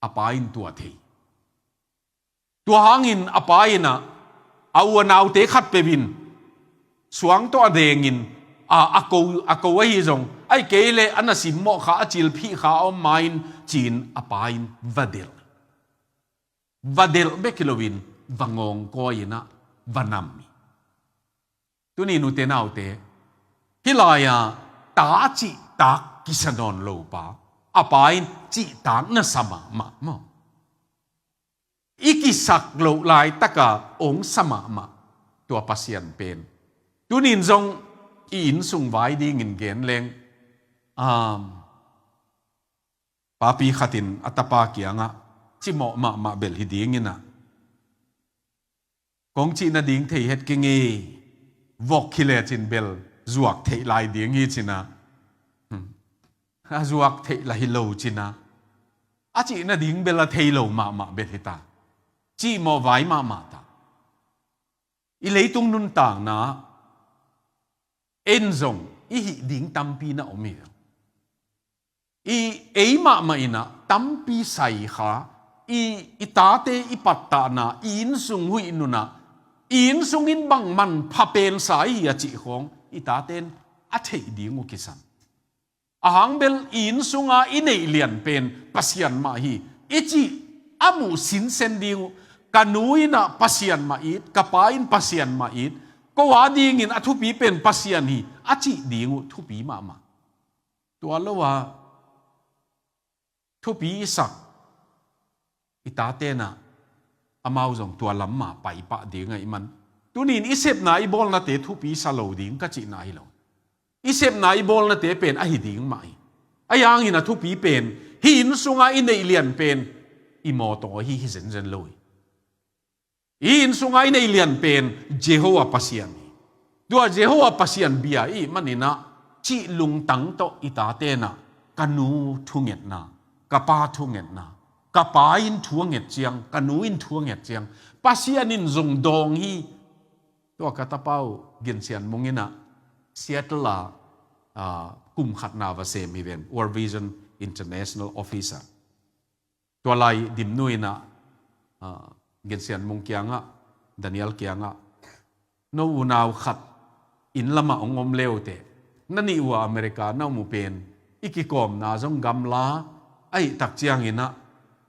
A pa in tua thei. Tua hangin a pa in ah A u a naute khat peuh in suang tawh a dengin a, a ko, a ko ahi zong, ahih kei leh a na simmawh kha, a cilphih kha a om ma-in ci-in a pa in va delh. Va delh bek hi loin va ngawngkawi in ah va nam hi. Tuni nute naute, hih lai-a ta cihtak kisa nawn lo pa, a pa in cihtak na sa mahmah maw? I kisak loh laitaka ong sa mahmah tua Pasian pen. Tunin zong i innsung vai dingin gen leng, um, papi khatin a tapa kiangah cimawh mahmah bel hi dingin ah, kong cih nading thei het keng e, vok hi lecin bel zuak theih lai ding hi ci-in ah. Hmm. A zuak theih lai hi lo ci-in ah, a cih nading bel a thei lo mahmah bel hi ta. Cimawh vai mahmah ta. I leitung nuntakna en zong i hih ding tampi na om hi. I ei mahmah in ah tampi sai kha, i, i tate i pattahna, i innsung huih nunah, i innsung in bang manpha pensa i hi a cih khawng i tate in a theih ding uh kisam. A hang bel i innsunga i neih lian pen Pasian mah hi i cih a muh sinsen ding uh. Ka nu in ah Pasian mah it, ka pa in Pasian mah it, ko a dingin a thupi pen Pasian hi a cih ding uh thupi mahmah. Tua lo-a thupi i sak i tate in ah amau zong tua lam mah paipah ding ahih man, tunin i sepna i bawlnate thupi sa lo ding ka cihna hi lo. I sepna i bawlnate pen ahi ding mah hi. Ahi hangin a thupi pen, hih innsunga i neih lian pen i mawtaw ahi hi zenzen lo hi. I innsunga i neih lian pen Jehovah Pasian hi. Tua Jehovah Pasian bia i hih manin ah cih lungtang tawh i tate in ah ka nu thungetna, ka pa thungetna, ka pa in thu a nget ciang, ka nu in thu a nget ciang, Pasian in zong dawng hi. Tua ka tapa uh Gin Sian Mung in ah Seattle ah, ah, kum khatna va sem hi ven, World Vision International Office ah. Tua lai Dimnu in ah, ah, Gin Sian Mung kiangah, Daniel kiangah, no unau khat inn lamah hong om le uh teh, na nih uh a America na om uh pen i kikawmna zong gamla ahih tak ciangin ah,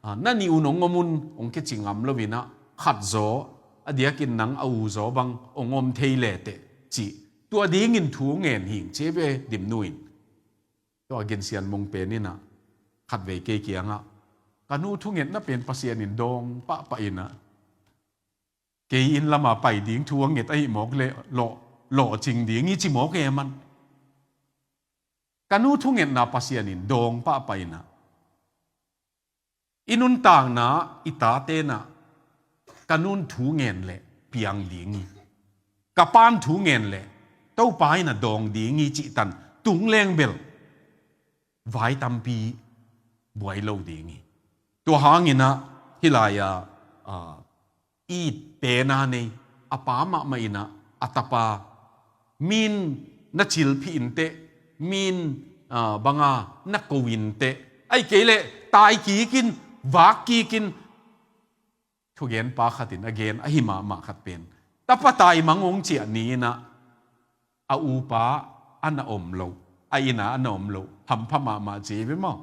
ah, na nih un hong om un hong kici ngam lo in ah, khat zaw, a diakin nang a u zaw bang hong om thei le teh, cih tua dingin thu ngen hing ci ve Dimnu in. Tua Gin Sian Mung pen in ah khatvei kei kiangah, ka nu thungetna pen Pasian in dawng pahpah in ah, kei inn lamah pai ding thu a nget ahih mawk leh lawh, lawhcing ding hi ci mawk e man. Ka nu thungetna Pasian in dawng pahpah in ah, i nuntakna i tate in ah ka nun thu ngen leh piang ding hi, ka pan thu ngen leh Topa in ah dawng ding hi cih tan tung leng bel vai tampi buai lo ding hi. Tua hangin ah hih lai-a, ah, it pen a nei a pa mahmah in ah a tapa, min na cilphih in teh, min, ah, banga na ko in teh, ahih kei leh tai kik in, vak kik in. Thugenpa khat in a gen ahi mahmah khat pen, tapa taimang hong ciah ni in ah a upa a na om loh, a inn ah a na om loh hampha mahmah ci ve maw?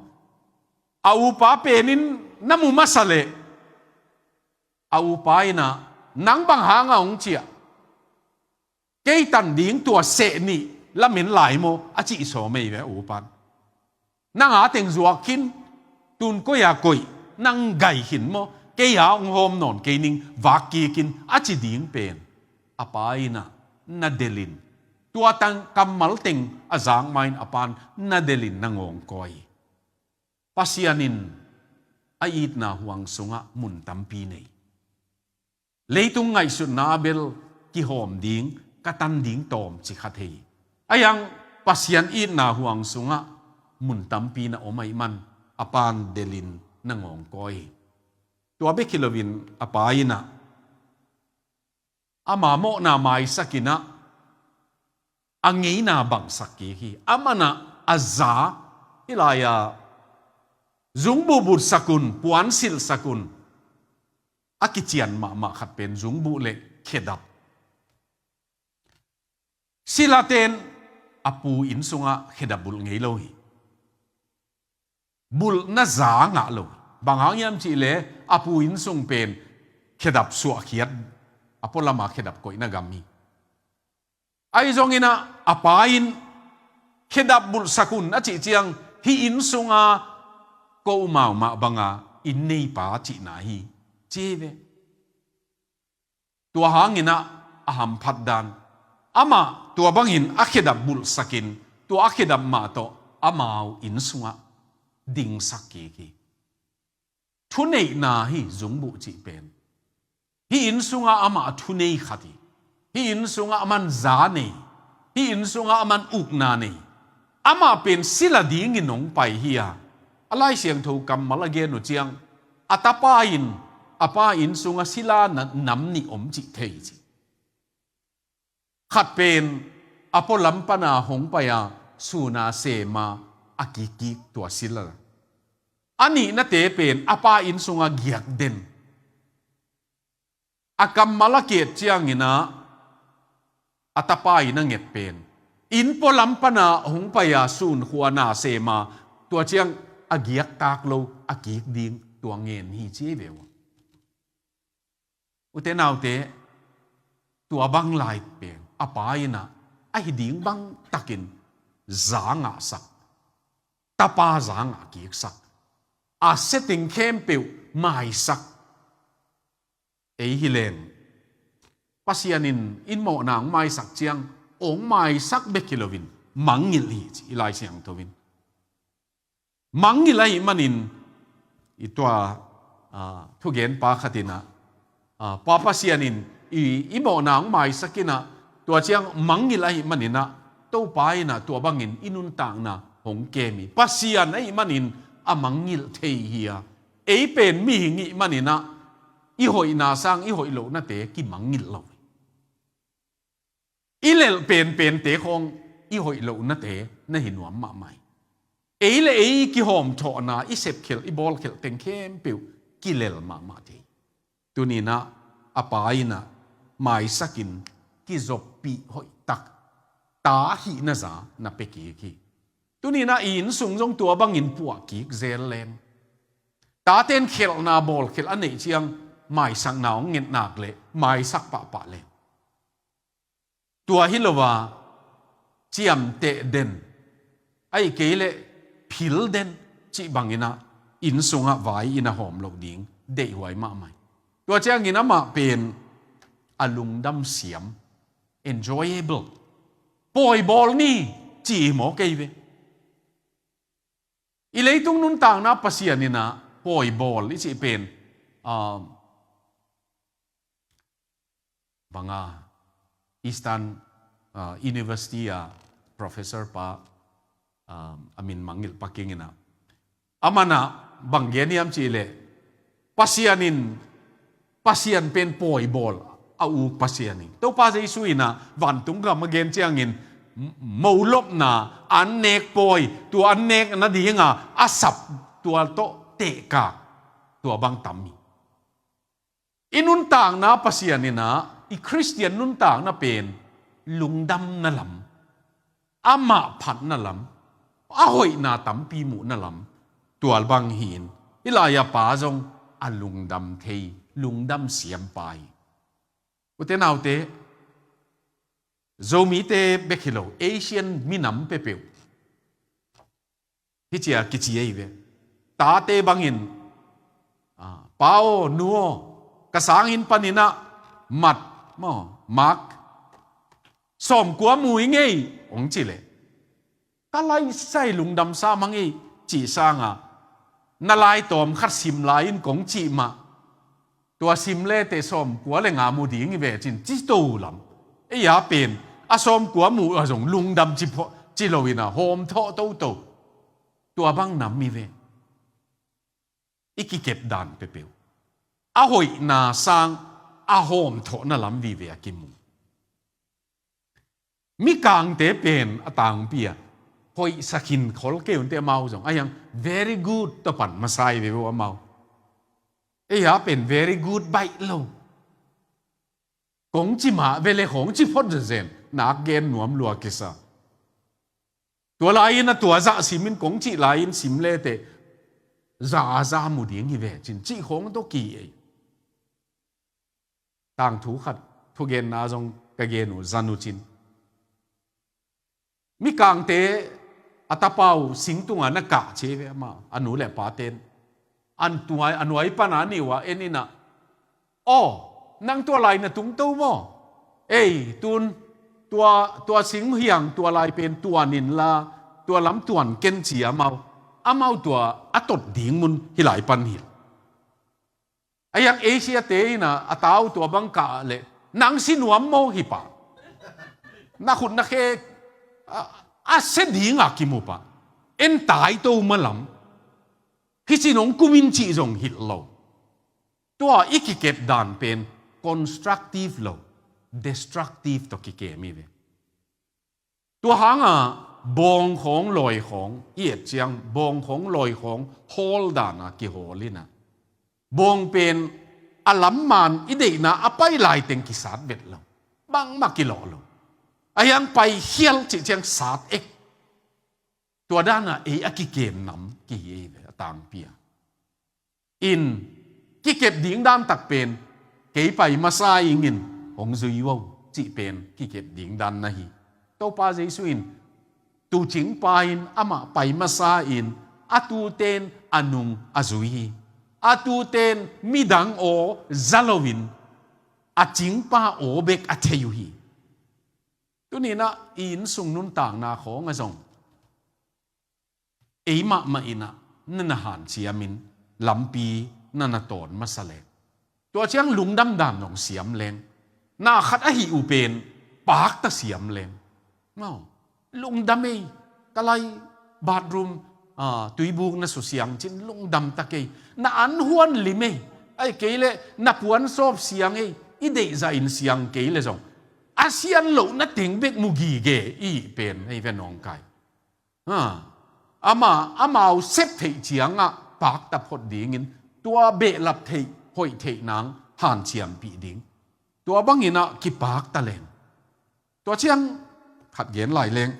A upa pen in na mu masa leh a upa in ah, nang bang hanga hong ciah? Kei tan ding tua seh nih lamen lai maw, a cih sawm ei ve a upan. Nang a teng zuak khin, tun koi-a koih, nang gai khin maw, kei a hong hawm nawn kei ning, vak kik in, a ci ding pen a pa in ah na delh in, tua tang kammal teng a zak ma-in a pan na delh in na ngawngkawi. Pasian in a itna huang sungah mun tampi nei. Leitung ngaihsutna bel kihawm ding, ka tan ding tawm ci kha thei. Ahi hang Pasian itna huang sungah mun tampi na om ahih man a pan delh in na ngawngkawi. Tua bek hi loin a pa in ah ama mawhna maisak in ah a ngeina bangsak kik hi. Aman ah a za, hih lai-a zungbuh butsak un, puan silhsak un, a kician mahmah khat pen zungbuh le khedap Silate'n a pu inn sungah khedap bulh ngei lo hi. Bulhna za ngah lo. Bang hang hiam cih leh a pu inn sung pen khedap suahkhiat, a pualama khedap koihna gam hi. Ahi zongin ah a pa in khedap bulhsak un a cih ciang, hih inn sunga ko umau mah banga inn neipa cihna hi, ci hi ve. Tua hangin ah a hamphat dan, amah tua bangin a khedap bulhsakin, tua a khedap mah tawh amau inn sungah dingsak kik hi. Thuneihna hi zungbuh cih pen. Hih inn sungah amah a thunei khat hi. Hih inn sungah aman za nei. Hih inn sungah aman ukna nei. Amah pen sila dingin hong pai hi a, a Lai Siangtho kammal a gen uh ciang, a tapa in a pa inn sungah sila na-, nam nih om cih thei ci. Khat pen a pualam pana hong pai a, sun a sem a, a kikkik tua sila. A nihnate pen a pa inn sungah giak den. A kammal a kiat ciangin ah a tapa in a nget pen, inn pualam pana hong pai a, sun khua na sem a, tua ciang a giak tak lo, a kik ding tua ngen hi, ci hi ve uh. Ute naute, tua bang lai pen a pa in ah a hi ding bang takin za ngahsak, tapa za ngah kiksak, a setting khempeuh maisak. Ei hi leng, Pasian in inn mawhna hong maisak ciang, hong maisak bek hi loin mangngilh hi ci i Lai Siangtho in. Mangngilh ahih manin, i tua, ah, thugenpa khat in ah, ah, Pa Pasian in i, i mawhna hong maisak in ah, tua ciang mangngilh ahih manin ah, Topa in ah tua bangin i nuntakna hong kem hi. Pasian ahih manin a mangngilh thei hi a, ei pen mihing ihih manin ah, i hoihna sang i hoih lohnate kimangngilh lo hi. I lelh penpente khawng i hoih lohnate na hi nuam mahmah hi. Ei le ei kihawmthawhna, i sepkhelh, i bawlkhelh teng khempeuh kilel mahmah thei. Tuni-in ah a pa in ah maisakin kizoppih hoihtak, ta hihna za na pia kik hi. Tuni-in ah i inn sung zong tua bangin puah kik zel leng. Tate'n khelhna bawlkhelh a neih ciang maisakna hong nget nak leh maisak pahpah leng. Tua hi lo a, ciamteh den, ahih kei leh phil den cih bangin ah inn sungah vai-in a hawm loh ding deihhuai mahmah hi. Tua ciangin amah pen a lungdam siam, enjoyable. Pawi bawl ni ci hi maw kei ve. I leitung nuntakna Pasian in ah pawi bawl i cih pen, ah, banga Eastern, ah, University a professor pa, ah, a min mangngilh pa kiang in ah, aman ah bang gen hiam cih leh, Pasian in, Pasian pen pawi bawl a uk Pasian hi. Topa Jesu in ah vantung gam a gen ciangin, m-, molopna, an nek pawi, tua an nek nadinga a sap, tua tawh tehkak, tua bang tam hi. I nuntakna Pasian in ah, i Khristian nuntakna pen lungdamna lam, amah phatna lam, a hoihna tampi muhna lam, tua bang hi-in, hih lai-a pa zong a lungdam thei, lungdam siampa hi. Ute naute, Zomite bek hi lo, Asian minam peuhpeuh hih ci-a kici ahi ve. Tate bangin, ah, pa aw, nu aw, ka sanginn panin ah mat maw, mak sawmkua mu ing ei, hong cih leh, ka laisai lungdam sa mang ei cih sangin, na lai tawm khat sim lai in kong cih mah, tua sim leteh sawmkua le nga mu ding hi ve cin ci to lam. Ei a pen a sawmkua mu a zong lungdam ci pho-, ci lo-in ah hawmthawh toto. Tua bang nam hi ve. I kikep dan peuhpeuh a hoihna sang a hawmthawhna lam vive a kimu. Mikangte pen a tangpi a, hoihsa khin khol kei unte, amau zong a hiang very good tawh pan masa hi ve uh amau. Ei a pen very good baih lo. Kong ci mah ve leh kong ci phot zenzen. nak gen nuam lua kisa. Tua lai-in a tua zah sim in kong cih lai-in sim leteh za a za mu ding hi ve cin cih khawng tawh ki ei. Tangthu khat thugenna zong ka gen uh zan uh cin. Mikangte a tapa uh singtungah na kah ci ve amah a nu le paten. An tuai a nuai pana ni uh a en inah, "Aw, nang tua lai na tungto maw? Ei, tun tua, tua sing hiang tua lai pen tuan inla, tua lam tuan ken," ci amau. Amau tua a tot ding mun hi lai pan hi. A hiang Asia te inah a tau tua bang kah leh, "Nang si nuam maw?" hi pah. Na khut na khe a, a se dinga kimu pah. En tai to malam. Hi cin hong kumin cih zong hilh lo. Tua i kikep dan pen constructive lo, destructive tawh kikem hi ve. Tua hanga bawng khawng lawi khawng i et ciang, bawng khawng lawi khawng hawl dana kihawl inah, bawng pen a lam man i deihna a pai laiteng kisat vet lo, bangmah kilawh lo. A hiang pai khial cih ciang sat ek. Tua dana ei a kikem nam kihi ei ve a tangpi a. In kikep ding dan tak pen, "Kei pai masa ingin hong zui uh o," cih pen kikep ding dan na hi. Topa Jesu in tuucingpa in amah pai masa in a tuuten a nung a zui hi. A tuuten midang aw za loin a cingpa aw bek a thei uh hi. Tuninah i innsung nuntakna khawng a zong ei mahmah inah na na hanciamin lampi na na tawn masa leng, tua ciang lungdam dan zong siam leng, na khat ahi uh pen pakta siam leng. Maw, lungdam ei, ka lai bathroom, ah, tuibuk na susiang cin lungdam ta kei. Na an huan lim ei, ai kei leh na puan sawp siang ei, i deihzah in siang kei leh zong a sian loh na teng bek mu gige i pen ei ve nawngkai. Ha. Ama, amau sep theih ciangah pakta phot dingin, tua behlap theih, hoih theih nang hanciampih ding. Tua banginah kipakta leng. Tua ciang khat gen lai leng.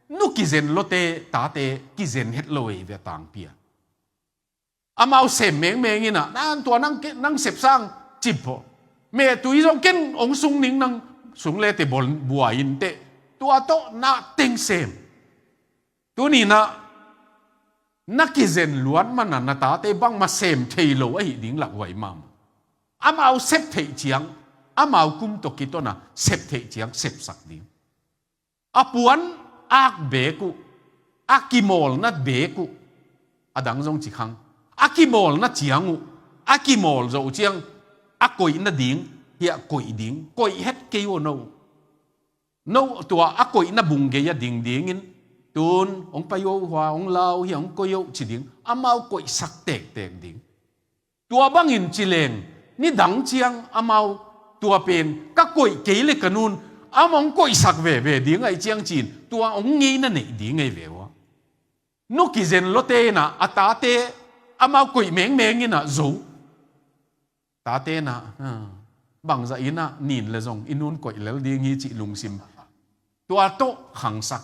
Nu kizen lote, tate kizen het lo ei ve a tangpi a. Amau sem mengmeng inah, "Nan tua nang ke, nang sepsang cip haw. Mehtui zong ken hong sung ning, nang sung lete bol buai inteh." Tua tawh na teng sem. Tuninah na kizen luat mana na tate bangmah sem thei lo ahi ding lakhuai mahmah. Amau sep theih ciang, amau kum tawh kitona sep theih ciang sepsak ding. A puan ak bek uh, a kimawlna bek uh, a dang zong ci khang. A kimawlna ciang uh, a kimawl zawh ciang, a koihna ding hiah koih ding, koih het kei uh no. No tua a koihna bung gei a ding dingin, tun hong pai uh hua, hong lau hi, hong koih uh ci ding, amau koihsak tektek ding. Tua bangin ci leng, nidang ciang amau tua pen ka koih kei le ka nun, amah hong koihsak veve ding ahi ciang cin, tua hong ngeina neih ding ahi ve ua. Nu kizen lote inah a tate amau koih mengmeng inah zo. Tate inah, ha, bangzah inah nin le zong i nun koih lel ding hi cih lungsim. Tua tawh khangsak.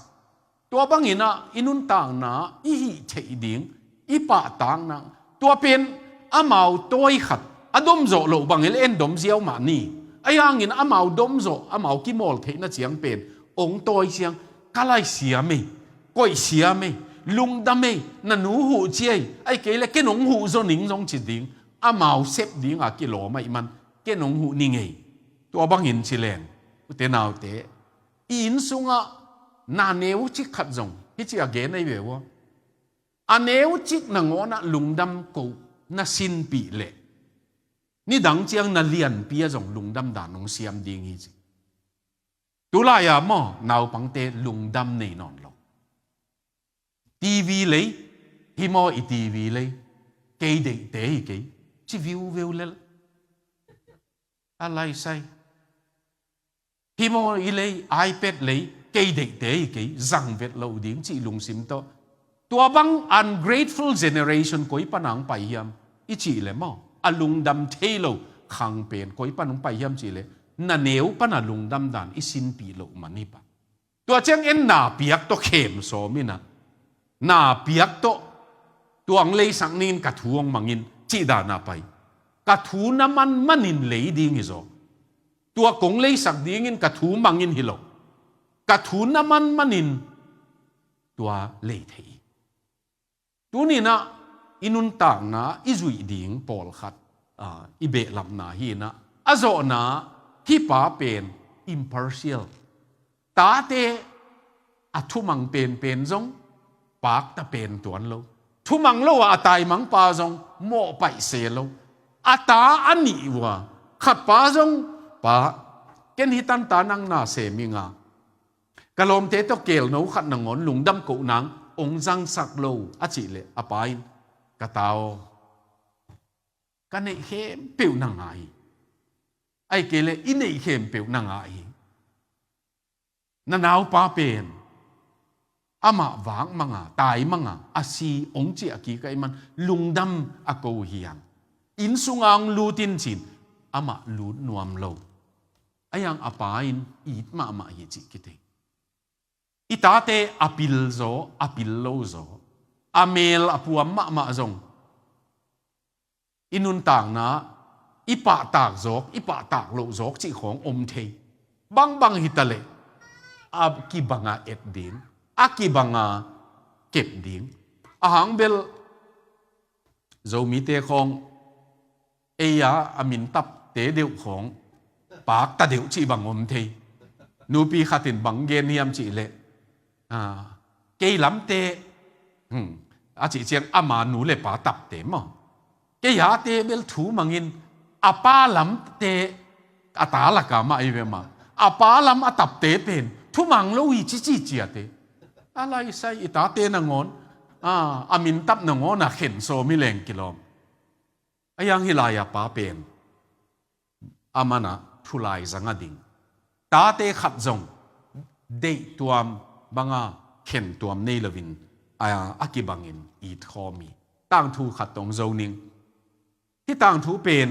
Tua banginah i nuntakna, i hih theih ding, i pahtakna, tua pen amau tawi khat a domzawh loh bangin en dom ziau mah ni. Ahi hangin amau domzawh, amau kimawl theihna ciang pen hong tawi ciang, "Ka lai siam ei, koih siam ei, lungdam ei, na nu huh ci ei, ahi kei le ken hong huh zaw ning," zong ci ding. Amau sep dinga kilawm ahih man, "Ken hong huh ning ei." Tua bangin ci leng, ute naute, i inn sungah na neu cik khat zong hih ci a gen ahi ve ua. A neu cik nangawnah lungdam ko na sinpih leh, nidang ciang na lianpi ah zong lungdam dan hong siam ding hi ci. Tulai-a maw, naupangte lungdam nei nawn lo. TV lei, hih maw i TV lei, kei deihte hi kei, ci viuveu lel. A laisai. Hih maw i lei, iPad lei, kei deihte hi kei, zang vet lo ding cih lungsim tawh. Tua bang ungrateful generation koi pana hong pai hiam i cih leh maw, a lungdam thei lo khang pen koi pana hong pai hiam cih leh, na neu pana lungdam dan i sinpih loh man hi pah. Tua ciang en na piak tawh khem sawm in ah, na piak tawh tua hong leisak ning in ka thu hong mang in cih dan ah pai. Ka thu na man manin lei ding hi zaw. Tua kong leisak dingin ka thu mang in hi lo. Ka thu na man manin tua lei thei. Tuni in ah i nuntakna i zuih ding pawlkhat, ah, i behlapna hi in ah, a zawhna hih pa pen impartial. Tate a thumang penpen zong pakta pen tuan lo. Thumang lo ah a taimangpa zong mawhpaih se lo. A ta a nih uh a, khatpa zong, "Pa, ken hih tan ta nang na sem ing a, ka lawmte tawh kelno khat nangawn lungdam koh nang hong zangsak lo," a cih leh a pa in, "Ka ta aw, ka neih khempeuh na ngah hi. Ahih kei leh i neih khempeuh na ngah hi. Na naupa pen amah vak mang a, tai mang a, a si hong ciah kik ahih man lungdam a ko hi hang. Inn sungah hong lut in," ci-in amah lut nuam lo. Ahi hang a pa in it mahmah hi cih kithei. I tate a pil zaw, a pil lo zaw, a mel a puam mahmah zong i nuntakna i pahtak zawk, i pahtak loh zawk cih khawng om thei. Bangbang hi ta leh a kibang a et ding, a kibang a kep ding. A hang bel Zomite khawng, ei a, a min tapte deuh khawng pakta deuh cih bang om thei. Nupi khat in bang gen hiam cih leh, a, "Kei lamte," hmm, a cih ciang ama nu le pa tapte maw, "Kei ate bel thu mang in, a pa lamte a ta lak a mah hi ve mah. A pa lam a tapte pen thu mang lo hi," ci ci ciate. A lai sai, i tate nangawn, a, a min tap nangawn a khen sawm hi leng kilawm. Ahi hang hih lai-a pa pen a man ah thu lai zang a ding. Tate khat zong deihtuam bang a khentuam nei loin, a, a kibangin it khawm hi. Tangthu khat tawh hong zo ning. Hih tangthu pen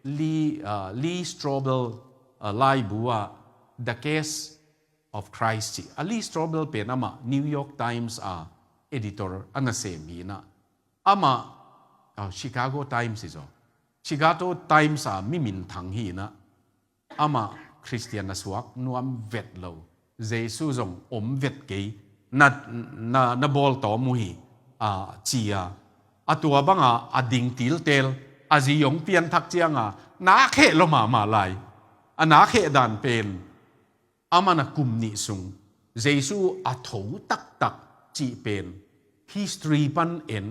Lee, ah, Lee Strobel, ah, laibu ah The Case of Christ ci. A Lee Strobel pen amah New York Times a editor a nasem hi in ah, amah, ah, Chicago Times hi zaw. Chicago Times a mi minthang hi in ah, amah Khristian a suak nuam vet lo, Jesu zong om vet kei, na, na, na bawl tawm uh hi, a, ci a. A tua bang a, a ding tiltel, a zi hong pianthak ciang a, nak heh lua mahmah lai. A nak heh dan pen, a man a kum nih sung Jesu a tho taktak cih pen history pan en,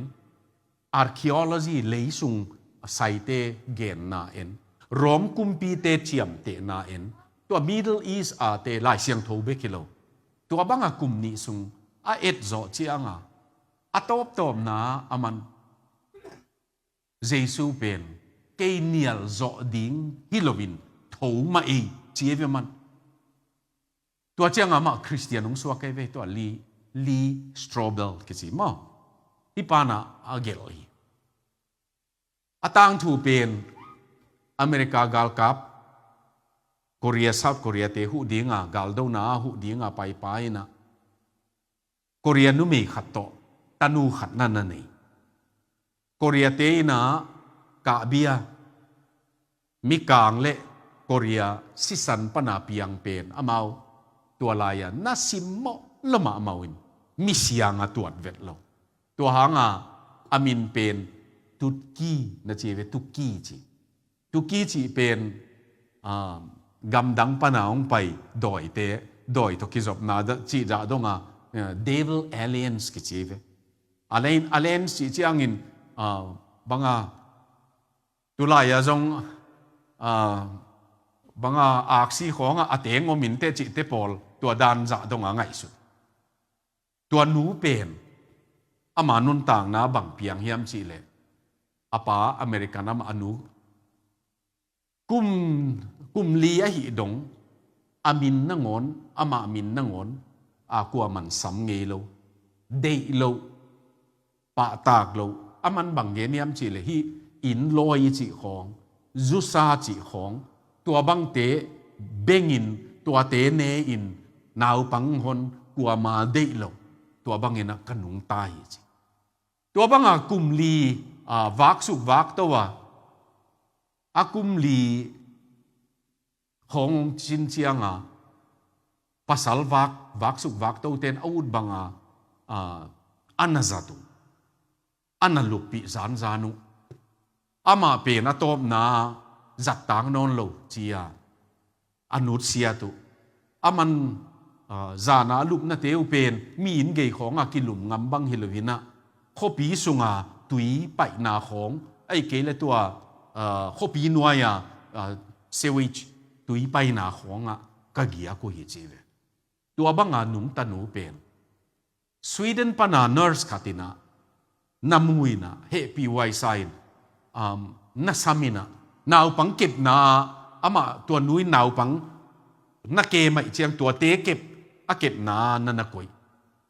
archaeology, leisung saite genna en, Rome kumpite ciamtehna en, tua Middle East ate Lai Siangtho bek hi lo, tua bang a kum nih sung a et zawh ciang a, a tawptawpna a man Jesu pen kei nial zawh ding hi loin tho mah ei, ci ei ve man. Tua ciang amah Khristian hong suak ei ve, tua Lee, Lee Strobel kici maw. Hih pa in ah a gelh hi. A tangthu pen America galkap, Korea, South Korea te huh ding a, galdona a huh ding a paipai in ah, Korea numei khat tawh tanu khat na na nei. Korea te in ah kahbia, mikang le Korea sisan pan a piang pen amau tua lai-a na simmawh lua mahmah uh in, misiang a tuat vet lo. Tua hang a, a min pen Tutki na ci ve, Tukki ci. Tukki cih pen, ah, gamdang pan a hong pai dawite, dawi tawh kizopna da, cih dah dong a, eh, Devil Alliance kici ve. Alliance, Alliance cih ciangin, ah, bang a, tu lai-a zong, ah, bang a, aksi khawng a, a teng om in teh cihte pawl, tua dan zah dong a ngaihsut. Tua nu pen ama nuntakna bang piang hiam cih leh, a pa American amah, a nu kum, kum li ahih dong, a min nangawn, amah min nangawn a kuaman sam ngei lo, deih lo, pahtak lo. A man bang gen hiam cih leh hih inn lawi i cih khawng, zusa cih khawng, tua bangte bengin, tuate ne-in, naupang hon, kuama deih lo, tua bangin ah ka nungta hi ci. Tua banga kum li, ah, vaksuk vakto a, a kum li khawng cin cianga pasal vak, vaksuk vakto ten a ut banga, ah, a na zat uh, a na luppih zanzan uh. Amah pen a tawpna zattang nawn lo cia a nutsiat uh. Aman, ah, zana a lupnate uh pen mi inn gei khawngah kilum ngam bang hi loinah, khuapi sunga tui paihna khawng, ahih kei le tua, ah, khuapi nuai-a, ah, sewage tui paihna khawngah ka giak uh hi ci ve. Tua banga nungta nu pen Sweden pana nurse khat inah na mu inah hehpih huaisa in, um, na sam inah naupang kepna amah tua nu in naupang na kem ahih ciang tuate kep, a kepna na na koih.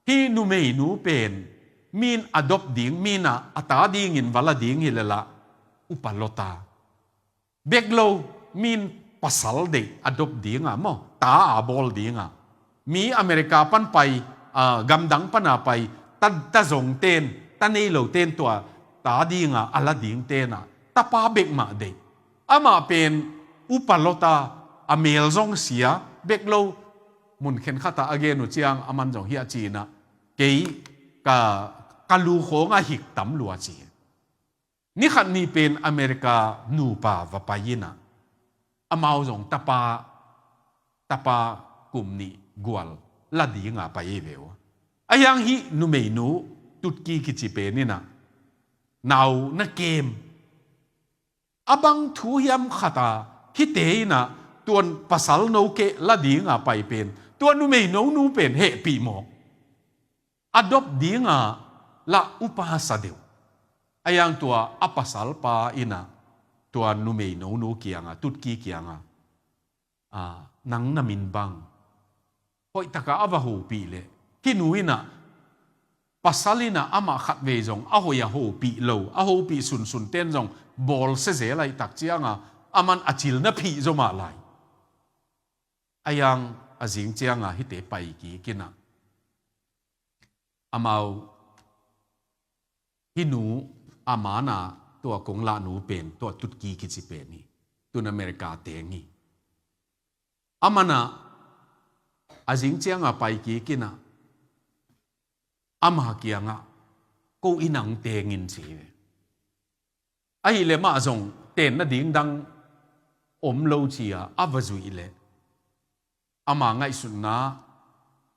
Hih numeinu pen min a dop ding, min a, a ta dingin va la ding hi leh lah upa lota. Bek lo, min pasal deih a dop dinga maw, ta a bawl dinga. Mi America pan pai, ah, gamdang pana pai, ta, ta zong ten, ta nei lo ten tua ta dinga a la ding tenah tapa bek mah deih. Amah pen upa lota, a mel zong sia, bek lo, mun khenkhatah a gen uh ciang aman zong hiah cinah, kei ka, ka lu khawngah hik tam lua ci. Ni khat ni pen America nupa va pai inah, amau zong tapa, tapa kum nih gual la dinga pai ei ve uh. A hiang hih numeinu Tutki kici pen inah nau na kem. A bang thu hiam khata hihte inah tuan pasal no keh la dinga pai pen, tua numeinu nu pen hehpih mawk. A dop dinga lah upa sa deuh. A hiang tua a pasal pa inah tua numeinu nu kianga, Tutki kianga, ah, nang na min bang hoihtaka a va hopih leh, hih nu inah pasal inah amah khatvei zong a hoih a hopih lo, a hopih sunsun ten zong bawl sia zel ahih tak cianga aman a cil na phih zaw mah lai. A hiang a zing cianga hihte pai kik inah, amau hih nu a mana tua kong lah nu pen tua Tutki kici pen hi. Tun America teng hi. Amanah a zing cianga pai kik inah ama kiangah, ko inn ah teng in ci hi ve. Ahih leh mah zong tenna ding dang om lo cia a va zuih leh, ama ngaihsutna,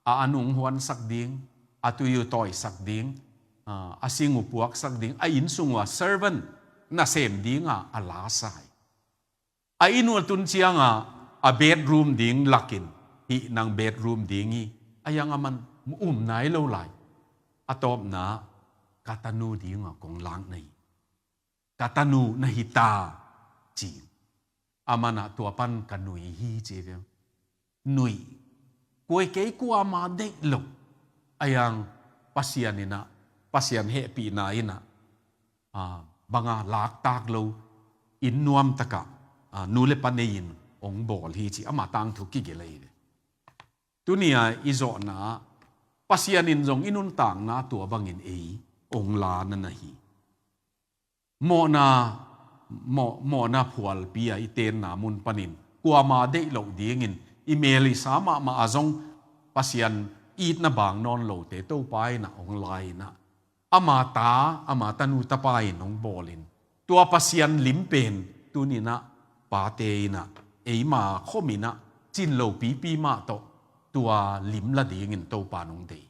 a an ung huansak ding, a tui uh tawisak ding, a, a sing uh puaksak ding, a inn sung uh a servant nasem dinga a la sa hi. A inn uh a tun cianga a bedroom ding lakin, hih nang bedroom ding hi. A hiang aman um nai lo lai. A tawpna, ka tanu dinga kong lak na hi. Ka tanu na hi ta, ci. Amanah tua pan ka nui hi ci ve. Nui. Kua kei kuama deih lo. A hiang Pasian inah, Pasian hehpihna inah, a, banga laktak lo, inn nuamtakah, a, nu le pa nei-in hong bawl hi ci, ama tangthu kigelh ahi ve. Tuni-a i zawhna Pasian in zong i nuntakna tua bangin ei hong la na na hi. Mawhna, mawh, mawhna phualpi-a i tenna mun panin kuama deih loh dingin i mel i sa mahmah a zong Pasian itna bang nawn lote Topa inah hong la inah, ama ta, ama tanu tapa in hong bawlin, tua Pasian lim pen tuninah pate inah eima khom inah cin lo pipi mah tawh tua lim la dingin Topa in hong dei.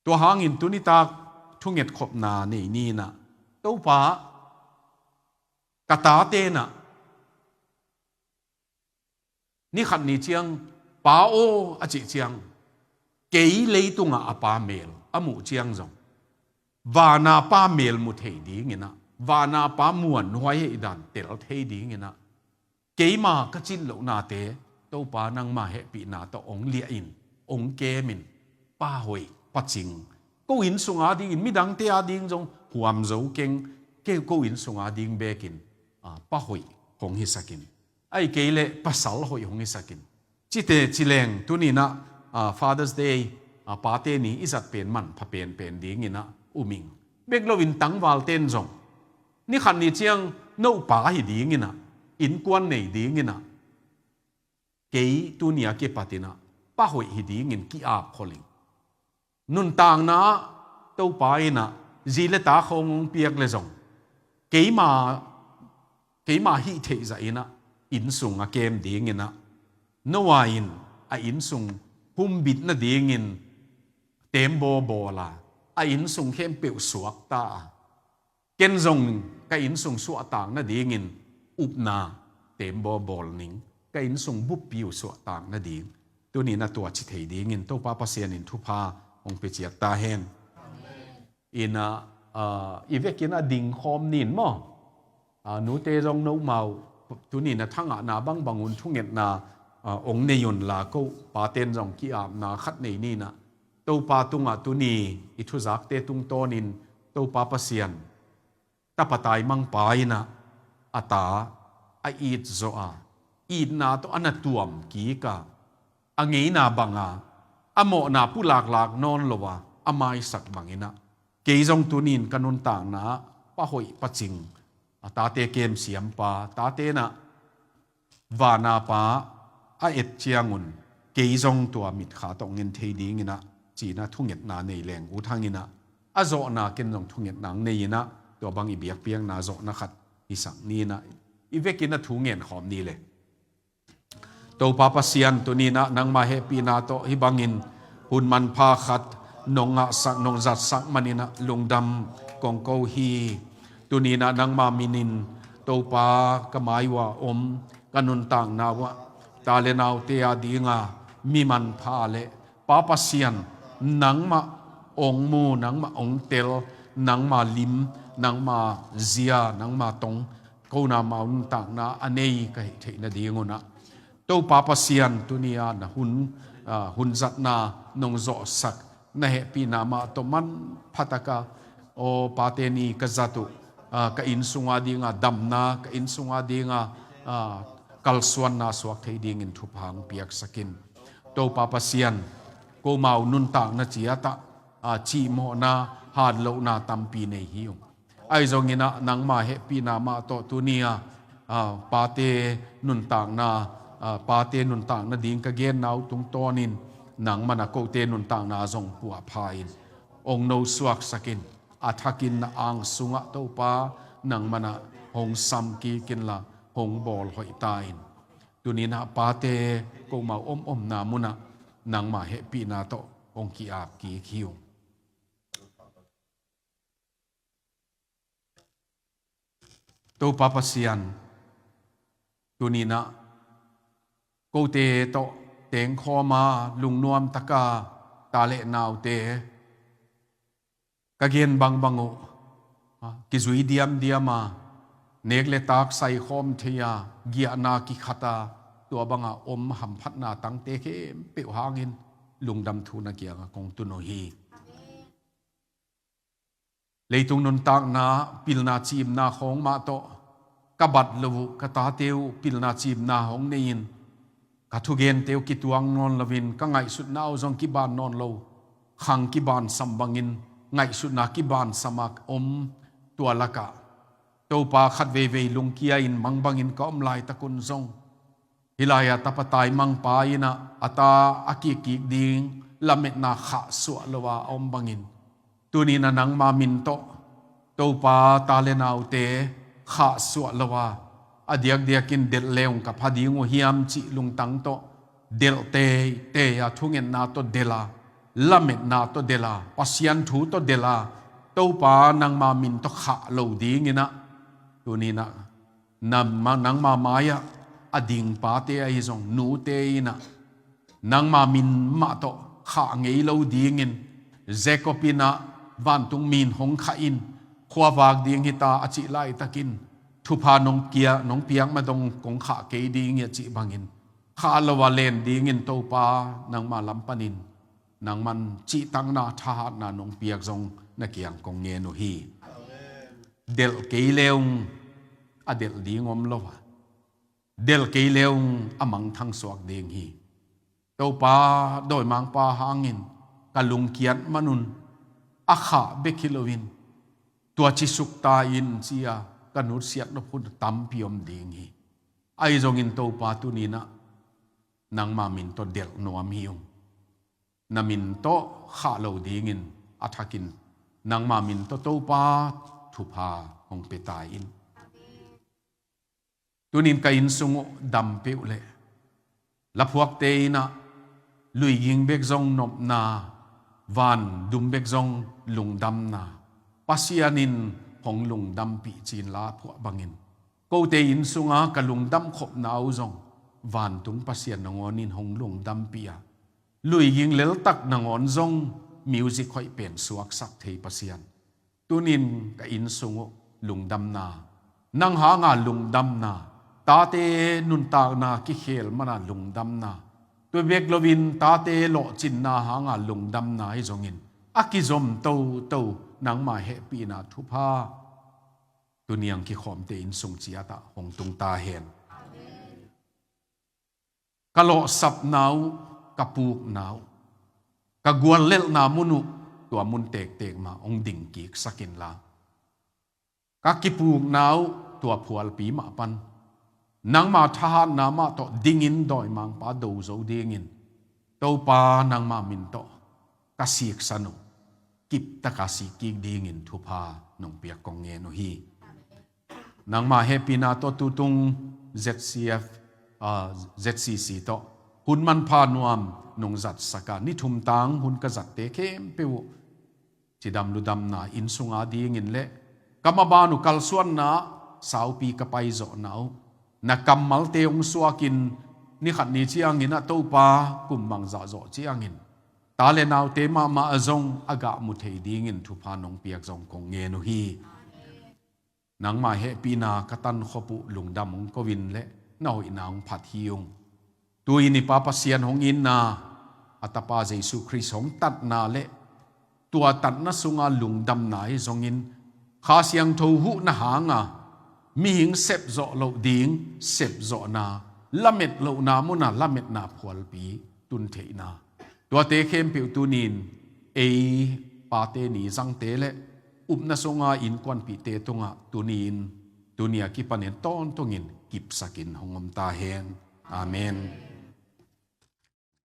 Tua hangin tunitak thungetkhopna nei ni inah, Topa, ka tate inah ni khat ni ciang, Pa aw, a cih ciang, kei leitungah a Pa mel a muh ciang zong, vana Pa mel mu thei dinginah, vana Pa muanhuai hei dan tel thei dinginah, keima ka cin lohnate Topa nangma hehpihna tawh hong liahin, hong kemin, Pa hoih, Pa cing, ko inn sunga dingin, midangte a ding zong huam zo keng, kei ko inn sunga ding bekin, a, Pa hoih hong hisakin. Ahih kei leh pasal hoih hong hisak in. Cite ci leng tuni-in ah, ah, Father's Day, ah, pate ni i zat pen manpha penpen dingin ah um ing. Bek loin tangvalte in zong ni khat ni ciang no pa hi dingin ah, innkuan nei dingin ah, kei tuni a kipatin ah pa hoih hi dingin ki-ap khol ing. Nuntakna ah Topa in ah zi le ta khawng hong piak leh zong, keima, keima hih theih zah in ah inn sung a kem dingin ah, Noah in a inn sung humbit nadingin teembaw bawl a, a inn sung khempeuh suakta a, ken zong ka inn sung suahtak nadingin upna teembaw bawl ning, ka inn sung buppi uh suahtak nading. Tuni-in ah tua ci thei dingin Topa Pasian in thupha hong pia ciat ta hen. In ah, ah, i vekin ah dingkhawm ni in maw? Ah, nute zong nomau tuni-in ah thangahna bangbang un thungetna, ah, hong nei unla, ko paten zong ki-apna khat nei ni in ah, Topa tungah tuni i thuzakte tungtawnin Topa Pasian, tapa taimangpa in ah a ta a it zawh a, itna tawh a na tuam kik a, a ngeina bang a, a mawhna pulaklak nawn lo a, a maisak bangin ah, kei zong tuni-in ka nuntakna ah pa hoih pa cing, a tate kem siampa, tate in ah vana pa a et ciangun kei zong tua mitkha tawh hong en thei dingin ah, ci-in ah thungetna nei leng ut hang in ah, a zawhna ken zong thungetna hong nei in ah, tua bang i biakpiakna zawhna khat hisak ni in ah, i vekin ah thu ngen khawm ni le. Topa Pasian, tuni-in ah nangma hehpihna tawh hih bangin hun manpha khat nong ngahsak, nong zatsak manin ah lungdam kong ko hi. Tuni-in ah nangma minin Topa, ka mai uah om ka nuntakna uah ta le naute a dinga mi manpha le Pa Pasian, nangmah hong mu, nangmah hong tel, nangma lim, nangma zia, nangma tong, ko na mau nuntakna a nei ka hih theih nadingun ah, Topa Pasian, tuni-a na hun, ah, hun zatna nong zawhsak na hehpihna mah tawh manpha taka, aw, pate ni ka zat uh, ah, ka inn sunga dinga damna, ka inn sunga dinga, ah, kalsuanna suak thei dingin thupha hong piaksak in. Topa Pasian, ko mau nuntakna ciatah, ah, cihmawhna, hatlohna tampi nei hi ung. Ahi zongin ah nangma hehpihna mah tawh tuni-a, ah, pate nuntakna, ah, pate nuntakna ding ka genna uh tungtawnin nangman ah kote nuntakna zong puahpha in, hong nosuaksak in, a thakin na ang sungah Topa nangman ah hong sam kik inla hong bawl hoih ta in. Tuni-in ah pate ko mau omomna munah nangma hehpihna tawh hong ki-ap kik hi ung. Topa Pasian, tuni-in ah kote tawh tengkhawm a, lungnuam taka ta le naute ka gen bangbang uh, ah, kizui diamdiam a, nek le tak saikhawm thei a, giahna kikhat a, tua banga om hamphatna tangte khempeuh hangin lungdam thu na kiangah kong tun uh hi. Leitung nuntakna, pilna cimna khawng mah tawh ka bat lo uh, ka tate uh pilna cimna hong nei in, ka thugente uh kituak nawn loin, ka ngaihsutna uh zong kiban nawn lo, khang kibansam bangin ngaihsutna kibansam a om, tua lakah Topa khat veivei lungkia in mangbangin ka om laitak un zong, hih lai-ah tapa taimangpa in ah a ta a kikkik ding lametna khahsuah lo a a om bangin, tuni-in ah nangma min tawh Topa ta le naute khahsuah lo a, a diakdiakin delh le ung ka pha ding uh hiam cih lungtang tawh delh teitei a, thungetna tawh delh a, lametna tawh delh a, Pasian thu tawh delh a, Topa nangma min tawh khah lo dingin ah, tuni-in ah nangma, nangma mai-ah a ding pate ahi zong nute in ah nangma min mah tawh khah ngei lo dingin, Jacob in ah vantung min hong khah in, khuavak ding hita a cih laitakin, thupha nong kia, nong piak mah dong kong khah kei ding hi a cih bangin, khah lo a len dingin Topa nangma lam panin nangman cihtakna, thahatna nong piak zong na kiang kong ngen uh hi. Delh kei le ung, a delh ding om lo a, Delh kei le ung a mangthang suak ding hi. Topa, dawimangpa hangin ka lungkiat manun a khah bek hi loin tua ci sukta in ci-a ka nutsiat nop hun tampi om ding hi. Ahi zongin Topa, tuninah nangma min tawh delh nuam hi ung. Na min tawh khah lo dingin a thakin nangma min tawh Topa thupha hong pia ta in. Tunin ka inn sung uh dam peuh leh laphuakte innah luiging bek zong nopna, van dum bek zong lungdamna, Pasian in hong lungdampih ci-in la phuah bangin, kote inn sunga ka lungdam khopna uh zong vantung Pasian nangawn in hong lungdampih a, luiging leltak nangawn zong music hoih pen suaksak thei Pasian, tunin ka inn sung uh lungdamna, nang hanga lungdamna, tate nuntakna kikhel mana lungdamna, tua bek loin tate lawhcinna hanga lungdamna hi zongin a kizom toto nangma hehpihna thupha tuniang kikhawmte inn sung ciatah hong tung ta hen. Ka lawhsapna uh, ka pukna uh, ka guallelhna mun uh, tua mun tektek mah hong dingkiksak inla, ka kipukna uh tua phualpi mah pan nangma thahatna mah tawh dingin dawimangpa do zo dingin Topa nangma min tawh ka siksan uh kiptaka sikkik dingin thupha nong piak kong ngen uh hi. Nangma hehpihna tawh tutung Z C F, ah, Z C C tawh hun manpha nuam nong zatsaka ni thum tang hun ka zatte khempeuh uh cidam ludamna inn sunga dingin le ka maban uh kalsuanna saupi ka paizawhna uh na kammalte hong suakin ni khat ni ciangin a Topa kum bangzah zawh ciangin ta le naute mahmah a zong a gah mu thei dingin thupha nong piak zong kong ngen uh hi. Nangma hehpihna ka tankhop uh lungdam hong ko in le na hoihna hong phat hi ung. Tu-in i Pa Pasian hong itna, a Tapa Jesu Khrist hong tatna le tua tatna sunga lungdamna hi zongin Kha Siangtho huhna hanga mihing sepzawh loh ding sepzawhna, lamet lohna muna lametna phualpi tun theihna, tuate khempeuh tunin ei pate ni zangte le upna sunga innkuanpihte tungah tunin tunia kipanin tawntungin kipsakin hong om ta hen. Amen.